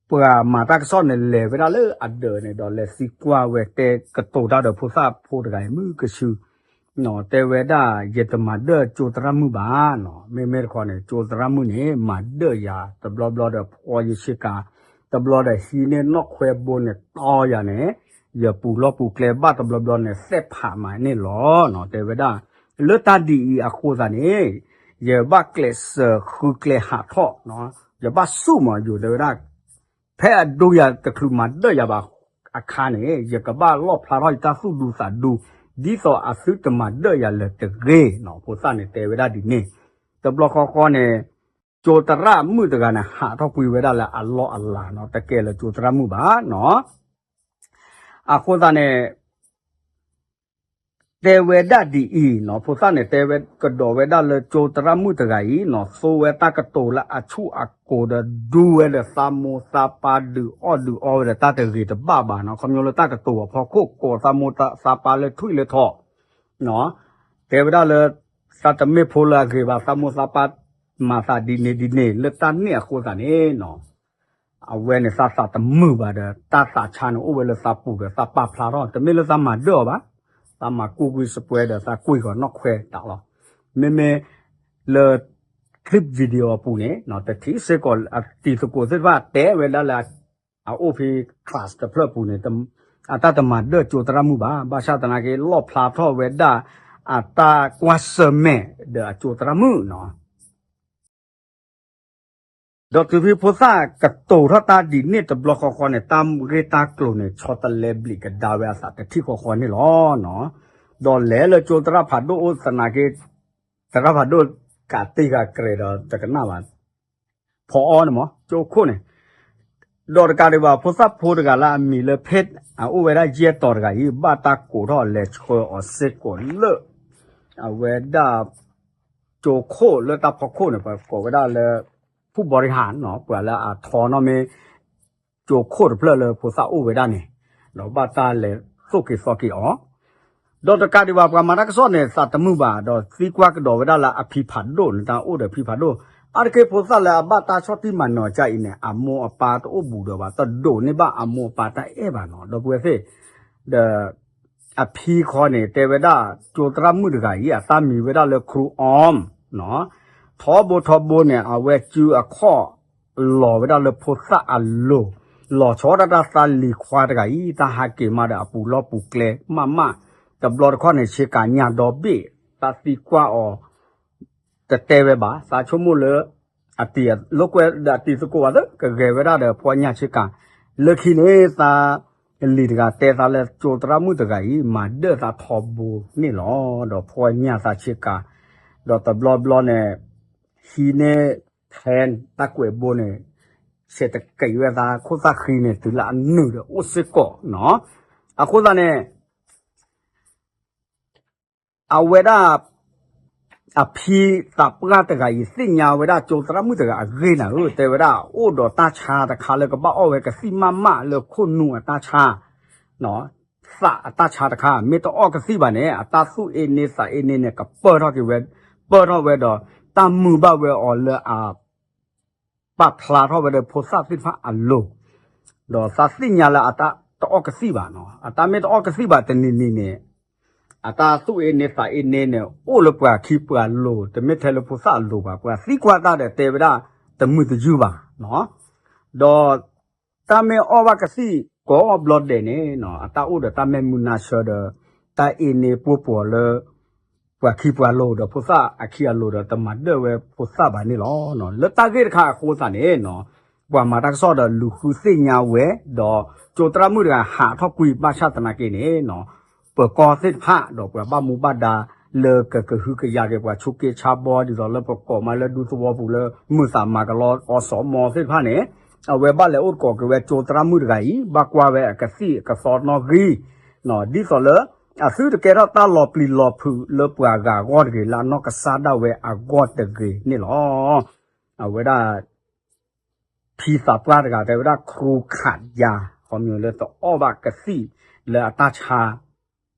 ပှၤမၤတၢ်ကစီၣ်န့ၣ် လဲၤဝဲဒၣ်လၢအဒၢးန့ၣ်ဒီး လဲၤသံကွၢ်ဝဲတဲကတိၤတၢ်ဒီးဖိသၣ်ဖိတဂၤအံၤ မုၢ်ကဆူ တဲဝဲဒၣ် ယတမၤဒၢၣ်ကၠိသရၣ်မုၣ်ဘၣ်နီၤ, မ့မ့ၢ်တခီန့ၣ် ကၠိသရၣ်မုၣ်န့ၣ် မၤဒၢၣ်ယၤတဘျီဘျီဒီးဖှီယဆ့ကၤ, တဘျီဒီးဟံးန့ၢ်နီၣ်ခွဲဘိန့ၣ်တီယၤန့ၣ်, ယပူၤလီၢ်ပူၤကျဲဘၣ်တဘျီဘျီန့ၣ် သဲးဖးမးန့ၣ်လီၤနီၤ, တဲဝဲဒၣ် လၢတၢ်ဒ်အံၤအဃိသတးန့ၣ် ယဘၣ်ကျဲးစၢးဃုကျဲဟးထီၣ်နီၤ, ယဘၣ်ဆူၣ်မးယိၤ တဲဝဲဒၣ် ဖဲအဒိယၤတချုးမၤဒၢၣ်ယၤဘၣ်အခါန့ၣ် ယကဘၣ်လီၣ်ဖျါထီၣ်ယတၢ်သူၣ်ဒူသးဒူ ဒ်သိးအသုတမၤဒၢၣ်ယၤလၢၤတဂ့ၤနီၤ, ဖိသၣ်န့ၣ်တဲဝဲဒၣ်ဒ်န့ၣ်, တဘျီဃီဃီန့ၣ် ကၠိသရၣ်မုၣ်တဂၤန့ၣ် ဟးထီၣ်ကွံာ်ဝဲဒၣ်လၢအလီၢ်အလၤနီၤ, တကဲလၢကၠိသရၣ်မုၣ်ဘၣ်နီၤ, အဃိသတးန့ၣ် တဲဝဲဒၣ်ဒ်အံၤနီၤ, ဖိသၣ်န့ၣ်တဲဝဲကဒီးဝဲဒၣ်လၢကၠိသရၣ်မုၣ်တဂၤအံၤနီၤ, သိဝဲတၢ်ကတိၤလၢအဆူၣ်အကိၤဒီးဒူဝဲဒီးသးမိၢ်သးပၢ်ဒုးအီၣ်ဒုးအီဝဲဒီးတၢ်တဂ့ၤတဘၣ်ဘၣ်နီၤ, ခီဖျိလၢတၢ်ကတိၤအဖီခိၣ် ကိးသးမိၢ်သးပၢ်လၢထွံၣ်လၢထီၣ် တဲဝဲဒၣ်လၢ သးတမ့ၢ်ဖိလၢအဂ့ၤဘၣ်, သးမိၢ်သးပၢ်မၤသးဒ်န့ၣ်ဒ်န့ၣ် လၢတၢ်န့ၣ်အဃိသတးန့ၣ်နီၤ အဝဲန့ၣ်သးသးတမုာ်ဘၣ်ဒီး တၢ်သးဆါန့ၣ်အိၣ်ဝဲလၢသးပူၤဒီးသးပာ်ဖျါထီၣ်, တမ့ၢ်လၢသးမၤဒၢၣ်အီၤဘၣ်, သးမၤကူကွံာ်စပွဲဒီးသးကွံာ်ဃီၤနီၣ်ခွဲးတၢ်လီၤ. မ့မ့ၢ်လၢ clip video အပူၤန့ၣ် တထံၣ်စ့ၢ်ကီး အတံၤသကိးသ့ၣ်တဖၣ်တဲဝဲဒၣ်လၢ အအိၣ်ဖဲ class တဖျၢၣ်ပူၤန့ၣ် အတၢ်တမၤဒၢၣ်ကၠိသရၣ်မုၣ်ဘၣ်, ဘၣ်ဆၣ်သနာ်က့ လီၣ်ဖျါထီၣ်ဝဲဒၣ် အတၢ်ကွၢ်ဆၢၣ်မဲာ်ဒီးအကၠိသရၣ်မုၣ်နီၤ. ဒီးတုၤဖဲဖိသၣ်ကတိၤထီၣ်တၢ်ဒ်န့ၣ်တဘျီဃီဃီန့ၣ် တၢ်ဂ့ၢ်တၢ်ကျိၤန့ၣ် ဆီတလဲဘျံးကဒါဝဲအသးတထံၣ်ဃီဃီန့ၣ်လီၤ. ဒီးလဲၤလၢကၠိသရၣ်ဖးဒိၣ်အိၣ်သနာ်က့ သရၣ်ဖးဒိၣ်ကးတံၢ်ဃာ်ကြဲးဒီးတကနၣ်ဘၣ် ဖီအီန့ၣ်မ့ၢ် ကၠိခိၣ်န့ၣ် ဒီးတကးဒံးဘၣ် ဖိသၣ်ဖိတဂၤလၢအမံၤလၢ ဖ့း အအိၣ်ဝဲဒၣ်ယဲၢ်တီၤတဂၤအံၤ ဘၣ်တၢ်ကိးထီၣ်လဲၤဆှၢအီၤစ့ၢ်ကီးလၢ အဝဲဒၣ် ကၠိခိၣ်လၢတၢ်ဖီခိၣ်န့ၣ် ပှၤကိးဝဲဒၣ်လၢ ဖူၣ်ဘီရံဟးနီၤ ပှၤလၢအထီနီၣ်မ့ၢ် ကၠိခိၣ်တဖျၢၣ်လၢဖိသၣ်အိၣ်ဝဲဒၣ်န့ၣ် ဒီးဘၣ်တၢ်လဲၤသိၣ်က့ၤသီက့ၤအီၤ ဒီးတကးဒံးဘၣ် ပှၤမၤတၢ်ကစီၣ်န့ၣ် သးတမုာ်ဘၣ် ဒီးသံကွၢ်ကဒီးဝဲဒၣ်လၢအဖံဖးဒိၣ်န့ၣ် တၢ်အိၣ်ဒီးဖံဖးဒိၣ် အါတက့ၢ်ဖိသၣ်လၢအဘၣ်တၢ်ဆီၣ်တံၢ်မၤနၢၤအီၤကအံၤန့ၣ် အမိၢ်အပၢ်တအိၣ်ဘူးဒီးဘၣ် တဒိးန့ၢ်ဘၣ်အမိၢ်အပၢ်တၢ်အဲၣ်ဘၣ်နီၤ ဒီပုၢ်ဝဲၢ်သ့ၣ် ဒီး အဖံခီန့ၣ် တဲဝဲဒၣ် ကၠိသရၣ်မုၣ်တဂၤအံၤ အတၢ်မံၤဝဲဒၣ်လၢ ခရူအီမ် ထီဘိထီဘိန့ၣ် အဝဲစုအခီၣ် လီၤဝဲဒၣ်လၢဖိသၣ်အလိၤ လီၤဆီဒၣ်တၢ်သးလံၤခွါတဂၤအံၤ တၢ်ဟးက့ၤမးဒီးအပူၤလီၢ်ပူၤကျဲမးမး တဘျီတခီၣ်န့ၣ် ဆ့ကၤညၣ်ဒီဘ့ၣ် တၢ်သံကွၢ်အီၤ တတဲဝဲဘၣ် သးဆိကမိၣ်လၢ အတံၤလိာ်ကွဲဒီးအတံၤသကိးဘၣ်သ့ၣ် ကဂဲၤဝဲဒၣ်ဒီးဖှီၣ်ညၣ်ဆ့ကၤ လၢခံန့ၣ်သး လံၤတဂၤတဲသးလၢကၠိသရၣ်မုၣ်တဂၤအံၤ မၤဒၢၣ်သးထီဘိန့ၣ်လီၤ ဒီးဖှီၣ်ညၣ်သးဆ့ကၤ ဒီးတဘျီဘျီန့ၣ် ဟံးန့ၢ် ဖဲ တၢ်ကွဲးဘိန့ၣ် ဆဲးတကဲးဝဲသးခိၣ်သၣ်ဃံန့ၣ် တုၤလၢအနုာ်ဒီးအိၣ်စ့ၢ်ကီးနီၤ အဃိသတးန့ၣ် အဝဲဒၣ် အဖံသးပှၢ်တဂၤအံၤ သ့ၣ်ညါဝဲဒၣ်ကၠိသရၣ်မုၣ်တဂၤအဂ့ၢ်နၤဧၢ, တဲဝဲဒၣ် အိၣ်ဒီးတၢ်ဆါတခါလၢကဘၣ်အီၣ်ဝဲကသံၣ်မးမးလၢခိၣ်နူာ်အတၢ်ဆါ, သးအတၢ်ဆါတခါ မ့ၢ်တအီၣ်ကသံၣ်ဘၣ်န့ၣ် အတၢ်သူၣ်အ့န့သးအ့န့န့ၣ် ကပၢၢ်ထီၣ်က့ၤဝဲ, ပၢၢ်ထီၣ်ဝဲဒီး တၢ်မုာ်ဘၣ်ဝဲအီၤလၢအ ပာ်ဖျါထီၣ်ဝဲဒီးဖိသၣ်သ့ၣ်တဖၣ်အလိၤ, ဒီးသးသ့ၣ်ညါလၢအတၢ်တအီၣ်ကသံၣ်ဘၣ်နီၤ, အတၢ်မ့ၢ်တအီၣ်ကသံၣ်ဘၣ်တနံၤနံၤန့ၣ် အတၢ်သူၣ်အ့န့သးအ့န့န့ၣ် အိၣ်လၢပှၤခံပှၤလိၤ, တမ့ၢ်ထဲလၢဖိသၣ်အလိၤဘၣ်, ပှၤသံကွၢ်တၢ်ဒီးတဲဝဲဒၣ်တမုာ်တယုၢ်ဘၣ်နီၤ, ဒီး တၢ်မ့ၢ်အီၣ်ဘၣ်ကသံၣ်ကိးဘျီဒဲးန့ၣ်နီၤ, အတၢ်အိၣ်ဒီးတၢ်မဲာ်မုာ်နါဆၢဒီး တၢ်အ့န့ပှိၢ်ပှီၤလၢ ပှၤခံပှၤလိၤဒီးဖိသၣ်အခံအလိၤဒီး တမၤဒၢၣ်ဝဲဖိသၣ်ဘၣ်န့ၣ်လီၤ. လၢတၢ်ဂ့ၢ်တခါအဃိသတးန့ၣ်နီၤ, ပှၤမၤတၢ်ကစီၣ်ဒီးလူၤဃုသ့ၣ်ညါဝဲ, ဒီးကၠိသရၣ်မုၣ်တဂၤဟးထီၣ်ကွံာ်ဘၣ်ဆၣ်သနာ်က့န့ၣ်နီၤ, ပၢၤကီၢ်သ့ၣ်တဖၣ်ဒီးပှၤဘၣ်မူဘၣ်ဒါ လၢကကဟုကယာ်က့ၤပှၤဆူးက့ဆါဘီ ဒ်သိးလၢပကိးမးလၢဒူသဝီပူၤလၢ မုၢ်သးမၤကလီအီၤစီၤမီၤသ့ၣ်တဖၣ်န့ၣ်, အဝဲဘၣ်လဲၤအိၣ်သကိးက့ၤဝဲကၠိသရၣ်မုၣ်တဂၤအံၤ ဘၣ်ကွၢ်ဝဲအကသံၣ်အကသီနီၣ်ဂံၢ်, ဒ်သိးလၢ အသုတကဲထီၣ်တၢ်လီၤပျံၤလီၤဖုးလၢပှၤဂၤအဂီၢ်တဂ့ၤ လၢအနီၢ်ကစၢ်ဒၣ်ဝဲအဂီၢ်တဂ့ၤန့ၣ်လီၤ. အဝဲဒၣ် ဖံသးပှၢ်တဂၤတဲဝဲဒၣ် ခရူခးယၤ ခီမ့ၢ်လၢတအီၣ်ဘၣ်ကသံၣ်လၢအတၢ်ဆါ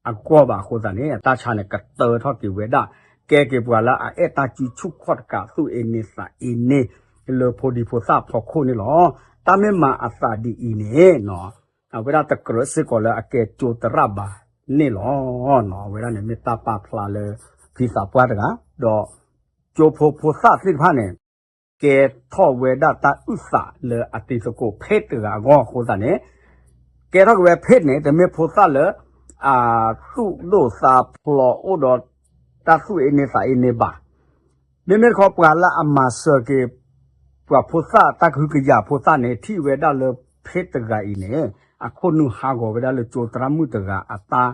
အဂီၢ်ဘၣ်အဃိသတးန့ၣ် အတၢ်ဆါန့ၣ်ကတၢထီၣ်က့ၤဝဲဒၣ် ကဲက့ၤပှၤလၢအအဲၣ်တၢ်စုဆူၣ်ခီၣ်တကး သူၣ်အ့န့သးအ့န့ လၢဖိဒံဖိသၣ်ဖီခိၣ်န့ၣ်လီၤ. တၢ်မ့ၢ်မၤအသးဒ်အံၤန့ၣ် အဝဲဒၣ်တကြၢးစ့ၢ်ကီးလၢအကဲကၠိသရၣ်ဘၣ်န့ၣ်လီၤ. အဝဲဒၣ်န့ၣ်မ့ၢ်တၢ်ပာ်ဖျါလၢ ဖံသးပှၢ်တဂၤ ဒီး ကၠိဖိဖိသၣ်သ့ၣ်တဖၣ်န့ၣ် ကဲထီၣ်ဝဲဒၣ်တၢ်အုၣ်သးလၢအတံၤသကိးဖ့းတဂၤအဂီၢ်အဃိသတးန့ၣ် ကဲထီၣ်က့ၤဝဲဖ့းန့ၣ် တမ့ၢ်ဖိသၣ်လၢ အသူၣ်ဒိၣ်သးဖျိးအိၣ်ဒီး တၢ်သူၣ်အ့န့သးအ့န့ဘၣ်. မ့မ့ၢ်တခီပှၤလၢအမၤစၢၤက့ၤ ပှၤဖိသၣ်တၢ်ကဟုကယာ်ဖိသၣ်န့ၣ် ထံၣ်ဝဲဒၣ်လၢဖ့းတဂၤအံၤန့ၣ် အခိၣ်နူာ်ဟးဂီၤဝဲဒၣ်လၢကၠိသရၣ်မုၣ်တဂၤအတၢ်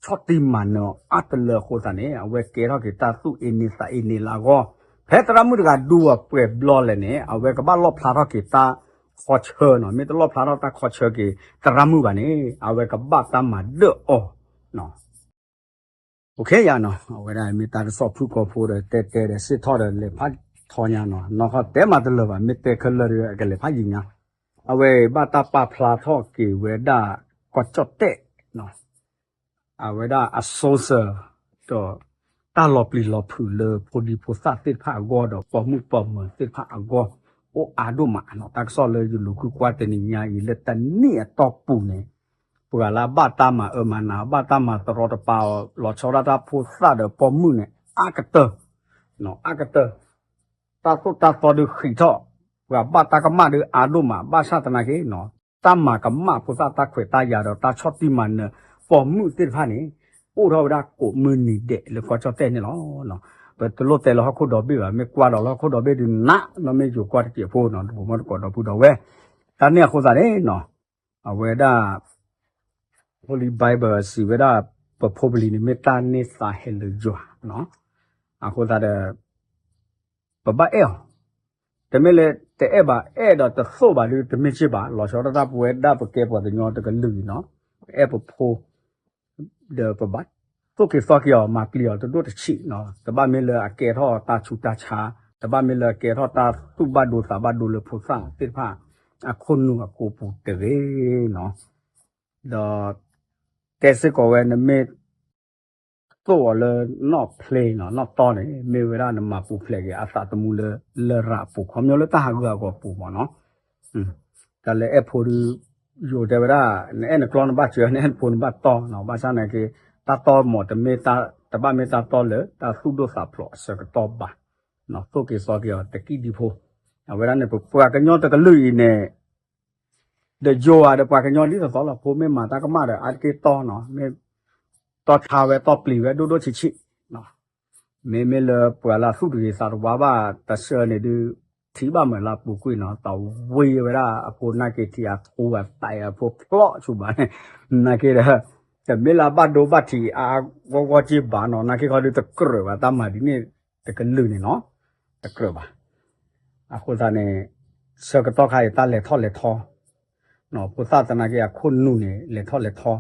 ဆီၣ်တံၢ်မၤနၢၤအီၤအါတလၢအဃိသတးန့ၣ် အဝဲကဲထီၣ်က့ၤတၢ်သူၣ်အ့န့သးအ့န့လၢအဂီၢ်, ဖဲသရၣ်မုၣ်တဂၤဒူအီၤပှဲၤဘျီလဲၣ်န့ၣ် အဝဲကဘၣ်လီၣ်ဖျါထီၣ်က့ၤတၢ်ခီဆၢနီၤ, မ့ၢ်တလီၣ်ဖျါထီၣ်တၢ်ခီဆၢက့ၤသရၣ်မုၣ်ဘၣ်န့ၣ် အဝဲကဘၣ်တၢ်မၤဒၢၣ်အီၤ အိၣ်ခ့ယါနီၤ, အဝဲဒၣ်မ့ၢ်တၢ်ကစီၣ်ဖုၣ်ကိာ်ဖိဒီး တဲတဲဒီးစ့ၢ်ထီၣ်ဒီးလဲၤဖးထီညါနီၤ, နီၢ်ခီတဲမၤတလၢာ်ဘၣ်, မ့ၢ်တဲခဲလၢာ်ဒီးအကလဲၤဖးယံၤညါ, အဝဲဘၣ်တၢ်ပာ်ဖျါထီၣ်က့ၤဝဲဒၣ် ကီၢ်ကၠီၣ်တဲၣ် အဝဲဒၣ်အစိၤစၢၤ ဒီး တၢ်လီၤပျံၤလီၤဖုးလၢဖိဒံဖိသၣ်သ့ၣ်တဖၣ်အဂီၢ်ဒီး ပိာ်မုၣ်ပိာ်မၢၤသ့ၣ်တဖၣ်အဂီၢ် အိၣ်အါဒိၣ်မးနီၤ, တၢ်ကစီၣ်လၢယလူၤဃုကွၢ်တနံၤညါအံၤလၢတနံၣ်အတီၢ်ပူၤန့ၣ် ပှၤလၢအဘၣ်တၢ်မၤအၢမၤနး ဘၣ်တၢ်မၤတရီတပါအီၤ လီၤဆီဒၣ်တၢ်ဖိသၣ်ဒီးပိာ်မုၣ်န့ၣ် အါကတၢၢ် အါကတၢၢ် တၢ်သိၣ်တၢ်သီဒုးဃံးထီၣ်, ပှၤဘၣ်တၢ်ကမၣ်ဒုးအါဒိၣ်မး, ဘၣ်ဆၣ်သနာ်က့နီၤ, တၢ်မၤကမၣ်ဖိသၣ်တၢ်ခွဲးတၢ်ယာ်ဒီးတၢ်ဆီၣ်တံၢ်မၤနၢၤပိာ်မုၣ်သ့ၣ်တဖၣ်န့ၣ် အိၣ်ထီၣ်ဝဲဒၣ်ကိးမုၢ်နံၤဒဲးလၢကီၢ်ကၠီၣ်တဲၣ်န့ၣ်လီၤ. ပတလိၣ်တဲလၢဟီၣ်ခိၣ်ဒီဘ့ၣ်ဘၣ်, မ့ၢ်ကွၢ်ဒီးလၢဟီၣ်ခိၣ်ဒီဘ့ၣ်ဒုးနးနီၢ်မ့ၢ်ယိၤကွၢ်တစဲးဖိနီၤ, တဘိမီၢ်တကိးဒီပုၢ်ဒီဝဲၢ်, တၢ်န့ၣ်အဃိသတးန့ၣ်နီၤ, အဝဲဒၣ် Holy Bible စံးဝဲဒၣ် ပဖိပလံၤန့ၣ် မ့ၢ်တၢ်န့ၢ်သါဟဲလၢယွၤနီၤ, အဃိသတးဒီး ပဘၣ်အဲၣ်အီၤ, တမ့ၢ်လၢတအဲၣ်ဘၣ် အဲၣ်ဒီးတသိၣ်ဘၣ်ဒုး တမ့ၢ်စ့ၢ်ဘၣ်, လီၤဆီဒၣ်တၢ်ပဝဲဒၣ်ပကဲပှၤကညီတကလုာ်အံၤနီၤ, ပအဲၣ်ပဖိ ဒီးပဘၣ်သိၣ်က့ၤသီက့ၤအီၤ မၤပျံၤအီၤတဒိၣ်တဆံးနီၤ, တဘၣ်မ့ၢ်လၢအကဲထီၣ်တၢ်ဆူးတၢ်ဆါ, တဘၣ်မ့ၢ်လၢအကဲထီၣ်တၢ်သူၣ်ဘၣ်ဒိသးဘၣ်ဒိလၢဖိသၣ်သ့ၣ်တဖၣ် အခိၣ်နူာ်အကိာ်ပူၤတဂ့ၤနီၤ, ဒီး တဲစ့ၢ်ကီးဝဲ နမ့ၢ်သိၣ်အီၤလၢနီၣ်ဖျ့နီၤ နီၣ်တီန့ၣ် မ့ၢ်ဝဲဒၣ်နမၤပူၤဖျဲးက့ၤအသးသမူလၢ လရာ်အပူၤ ခီဖျိလၢတၢ်ဟးဂူာ်ဟးဂီၤအပူၤမ့ၢ်နီၤ, တၢ်လၢအဲၣ်ဖိဒုး ယိၤတဲဝဲဒၣ် နအဲၣ်နကျီနဘၣ်စၢၤ နအဲၣ်နဖိနဘၣ်တီနီၤ, ဘၣ်ဆၣ်နာ်က့ တၢ်တီမ့ၢ်တမ့ၢ် တဘၣ်မ့ၢ်တၢ်တီလၢ တၢ်သူၣ်ဒိၣ်သးဖျိးအဆၢကတီၢ်ဘၣ်, သိၣ်က့ၤသီက့ၤအီၤတကံၢ်ဒံဖိ, အဝဲဒၣ်န့ၣ် ပပှၤကညီတကလုာ်အံၤန့ၣ် ဒီးယိၤဧါဒီးပှၤကညီဒ်သိးသိးလီၤ, ဖိမ့ၢ်မၤတၢ်ကမၣ်ဒီး အါတက့ၢ်တီနီၤ, မ့ၢ်တီဆါဝဲတီပျံၤဝဲဒိၣ်ဒိၣ်ဆံးဆံး, မ့မ့ၢ်လၢပှၤလၢသူၣ်တဂ့ၤသးတဝါဘၣ်တဆၢန့ၣ်ဒုး ထံၣ်ဘၣ်မုာ်လၢပူၤကွံာ်နီၤ, တဝ့ဝဲဒၣ်အဖိနာ်က့ထံအထူအသးအဖိဖျိးဆူဘၣ်န့ၣ်, နာ်က့ဒီး တမ့ၢ်လၢအဘၣ်ဒိဘၣ်ထံးအါအါဂီၢ်ဂီၢ်က့ဘၣ်နီၤ, နာ်က့ခီဒုးတကြၢးဘၣ် တၢ်မၤဒ်န့ၣ်တကလုာ်န့ၣ်နီၤ, တကြၢးဘၣ်. အဃိသတးန့ၣ် ဆၢကတီၢ်ခါအံၤ တၢ်လဲၤထီၣ်လဲၤထီ ဖိသၣ်သနာ်က့ အခိၣ်နူာ်န့ၣ် လဲၤထီၣ်လဲၤထီ,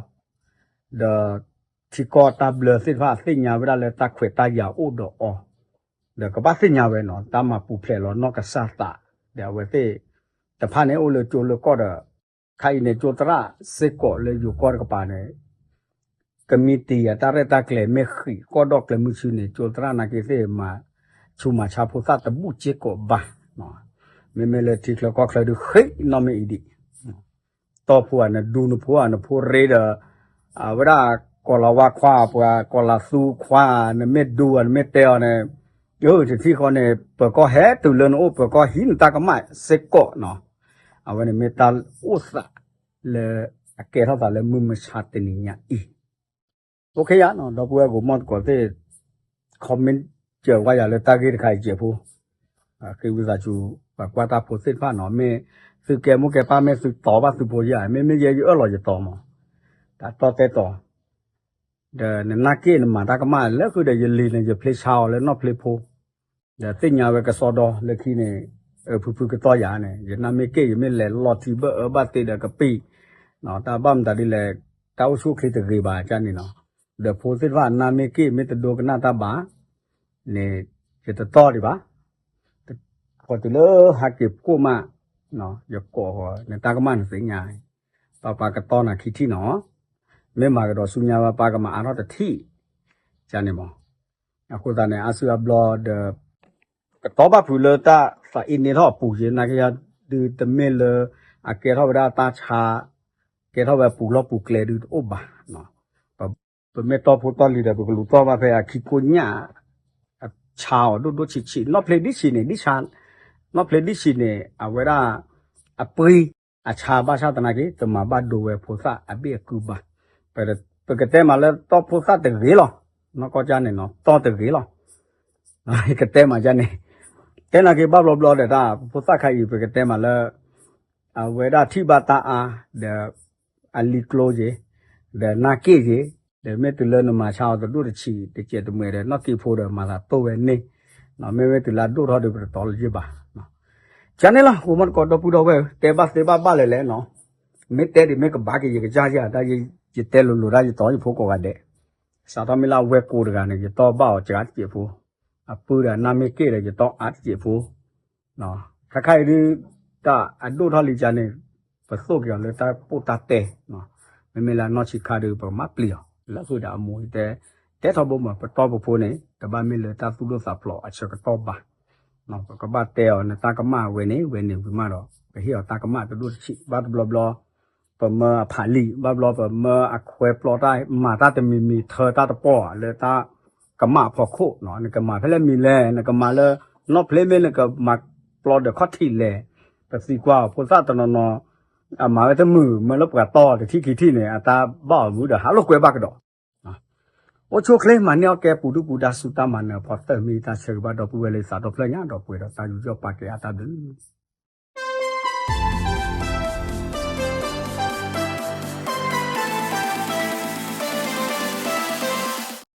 ဒီး ထံကီၢ်တၢ်ဘျၢသ့ၣ်တဖၣ်သ့ၣ်ညါဝဲဒၣ်လၢတၢ်ခွဲးတၢ်ယာ်အိၣ်ဒီးအီၤ, ဒီးကဘၣ်သ့ၣ်ညါဝဲနီၤ တၢ်မၤပူၤဖျဲးလီၤနီၢ်ကစၢ်သး, ဒီးအဝဲသ့ၣ်တဖၣ်န့ၣ်အိၣ်လၢကၠိလၢကီၢ်ဒီး ခါအံၤန့ၣ် ကၠိသရၣ်စ့ၢ်ကီးလၢယိၤကီၢ်တကပၤန့ၣ် ကမံးတံာ်အတၢ်ရဲၣ်တၢ်ကျဲၤမ့ၢ်ဃံး ကီၢ်ဒီၣ်ကျဲၤမုၢ်ဆူန့ၣ် ကၠိသရၣ်နာ်က့သ့ၣ်မၤ ဆူးမၤဆါဖိသၣ်တဘူၣ်စ့ၢ်ကီးဘၣ်, မ့မ့ၢ်လၢထံချၢကီၢ်ချၢဒုးဃ့နီၣ်မ့ၢ်အံၤဒံး, တီၢ်ဖိဧါ နဒူနဖိဧါ နဖိရ့ဒီး အဝဲဒၣ်ကီၤလၤဝါခွါ ပှၤကီၤလၤသူခွါ နမ့ၢ်ဒူဧါ နမ့ၢ်တဲအီၤန့ၣ် တထံၣ်ဃီန့ၣ် ပၢၤကီၢ်ဟဲတုၤလၢနအိၣ် ပၢၤကီၢ်ဟံးနတၢ်ကမၣ်စ့ၢ်ကီးနီၤ, အဝဲန့ၣ်မ့ၢ်တၢ်အိၣ်သးလၢအကဲထီၣ်သးလၢမုၢ်မဆါတနံၤညါအံၤ အိၣ်ခ့ယါနီၤ ဒီပုၢ်ဝဲၢ်ကိးမီၢ်သကိးသ့ၣ် comment စၢၤဝဲယၤလၢတၢ်ဂ့ၢ်တခါအံၤစဲးဖိ, ဃ့ဝံသးစူၤ ပှၤကွၢ်တၢ်ဖိသ့ၣ်တဖၣ်နီၤ မ့ၢ်သုကဲမိၢ်ကဲပၢ် မ့ၢ်သုတီၤဘၣ်သုဖိယါ မ့မ့ၢ်ယဲယအၢၣ်လီၤယတီၤမး, တၢ်တီတဲတီၤ ဒီးနနာ်က့ၢ်နမၤတၢ်ကမၣ်လၢဃုာ်ဒီးယလံၤန့ၣ် ယဖျ့ဆါအီၤလၢနီၣ်ဖျ့ဖိ, ဒီးသ့ၣ်ညါဝဲကစီဒီလၢခံန့ၣ်, အဖုဖုကတီၢ်ယၤန့ၣ် ယနာ်မ့ၢ်က့ၢ် ယမ့ၢ်လဲၤလီၤထံဘၣ်အၢဘၣ်သီဒီးကပံာ်, တၢ်ဘၣ်မတၤဒ်လဲၣ်, တၢ်အိၣ်ဆူၣ်အိၣ်ချ့တဂ့ၤဘၣ်ကန့ၣ်နီၤ, ဒီးဖိသ့ၣ်တဖၣ်နာ်မ့ၢ်က့ၢ် မ့ၢ်တဒိကနၣ်တၢ်ဘၣ်န့ၣ်, ယတတီၢ်ဒံးဘၣ်, ဃီၤတုၤလၢဟးက့ၤကိၣ်မး, ယကိးဃီၤ နတၢ်ကမၣ်နသ့ၣ်ညါ, ပၢ်ပၢ်ကတီၢ်နၤခံထံၣ်နီၤ, မ့ၢ်မၤကဒီးဆူညါဘၣ် ပၢ်ကမၤအါထီၣ်တထံၣ်, ကန့ၣ်မး, အဃိသတးန့ၣ် အါစုအါဘျီဒီး ကတီၤဘၣ်ဖုးလၢတၢ်သးအ့န့ထီၣ်အပူၤယဲ နာ်က့ယၤဒုးတမ့ၢ်လၢ အကဲထီၣ်ဝဲဒၣ်တၢ်ဆါ, ကဲထီၣ်ဝဲပူၤလီၢ်ပူၤကျဲဒုးတအိၣ်ဘၣ်, ပမ့ၢ်တီၢ်ဖိတီၢ်လံၤဒီး ပကလူၤတီၢ်ဘၣ်ဖဲအခံကိညၣ်, အဆါအီၤဒိၣ်ဒိၣ်ဆံးဆံး နီၣ်ဖျ့ဒ်ဆံးန့ၣ် ဒ်ဆါ, နီၣ်ဖျ့ဒ်ဆံးန့ၣ် အဝဲဒၣ် အပှ့ၤ အဆါဘၣ်ဆၣ်သနာ်က့ တမၤဘၣ်ဒိဝဲဖိသၣ်အဘ့ၣ်အကုဘၣ်, ပကတဲမးလၢတီၢ်ဖိသၣ်တဂ့ၤလီၤ, နီၢ်ကီၢ်ကန့ၣ်နီၤ တီၢ်တဂ့ၤလီၤ, ကတဲမးကန့ၣ်, တဲနာ်က့ဘၣ်ဘျီဘျီဒီးတၢ်ဖိသၣ်ခါအံၤ ပကတဲမးလၢ အဝဲဒၣ်ထံၣ်ဘၣ်တၢ်အါ, ဒီး အလံၤကျိက့ၤ, ဒီးနာ်က့ၢ်က့ၤ, ဒီးမ့ၢ်တုၤလၢနမၤဆါအီၤတဒိၣ်တဆံး တစဲးတမှဲၤဒီး နီၣ်က့ၢ်ဖိဒီးမၤသးတိၢ်ဝဲန့ၣ်, မ့မ့ၢ်တုၤလၢအဒိၣ်ထီၣ်ဒီး ပတတီၤလၢၤဘၣ်, ကန့ၣ်လီၤ ကိးမီၢ်သကိးဒီပုၢ်ဒီဝဲၢ်ဧၢ တဲဘၣ်သ့ဘၣ်ဘၣ်လဲၣ်လဲၣ်နီၤ, မ့ၢ်တဲဒံးမ့ၢ်ကဘၣ်က့ၤ ယကစၢ်ယၤ တၢ်ယတဲလိၤလိၤတၢ်ယတီၤယဖိကိးဂၤဒဲး, စးထီၣ်မ့ၢ်လၢအဝဲၢ်ကိးတဂၤန့ၣ် ယတီၢ်ဘၣ်အီၤစှၤတစဲးဖိ, အပုၢ်ဒီးအနၢ်မ့ၢ်က့ၢ်ဒီး ယတီၢ်အါတစဲးဖိ ခါခါအံၤဒုး တၢ်အဒိၣ်ထီၣ်လံကန့ၣ် ပသိၣ်က့ၤအီၤလၢတၢ်ပိၢ်တၢ်တဲ, မ့မ့ၢ်လၢအနီၢ်ဆံးခါဒီး ပကမၤပျံၤအီၤ လၢဃုာ်ဒီးအမိၢ်တဲ, တဲထီဘိမး ပတီၢ်ပဖိန့ၣ် တဘၣ်မ့ၢ်လၢတၢ်သူၣ်ဒိၣ်သးဖျိးအဆၢကတီၢ်ဘၣ်, ပကဘၣ်တဲအီၤ နတၢ်ကမၣ်ဝဲန့ၣ် ဝဲန့ၣ်ဝံၤမးဒီး ပဟ့ၣ်အီၤတၢ်ကမၣ်တဒိၣ်တဆံး ဘၣ်တဘျီဘျီ ပမၢအဖးလံာ် ဘၣ်ဘျီပမၢအခွဲးပျီတၢ် မၤတၢ်တမံၤမံၤ ထၢတၢ်တပီၢ်လၢတၢ်ကမၣ်အဖီခိၣ်, နကမၤဖဲလဲၣ်မံၤလဲၣ်, နကမၤလၢ နီၣ်ဖျ့မ့ၢ်နကမၤပျီဒီးခီၣ်ထံးလဲၣ်, ပသံကွၢ်အီၤ ဖိသၣ်တနီၤနီၤ အမၤဝဲတမုာ် မၢလၢပှၤတီၢ်တထံၣ်ခံထံၣ်န့ၣ် အတၢ်ဘၣ်အီၤမုာ်ဒီး ဟးလိာ်ကွဲဘၣ်ကဒီး အိၣ်ဆူၣ်အိၣ်ချ့ မၤန့ၢ်အီၣ်ကဲပူၤဒုၣ်ပူၤဒါ ဆူတၢ်မၤနၢၤအဖီတၢၢ် မ့ၢ်တၢ်ဆၢဂ့ၤဘၣ်ဒီပုၢ်ဝဲၢ်လၢသးဒီဖျၢၣ်ညါဒီးပှဲၤဒီးတၢ်ယူးယီၣ်ပာ်ကဲအါတၢ်ဘျုး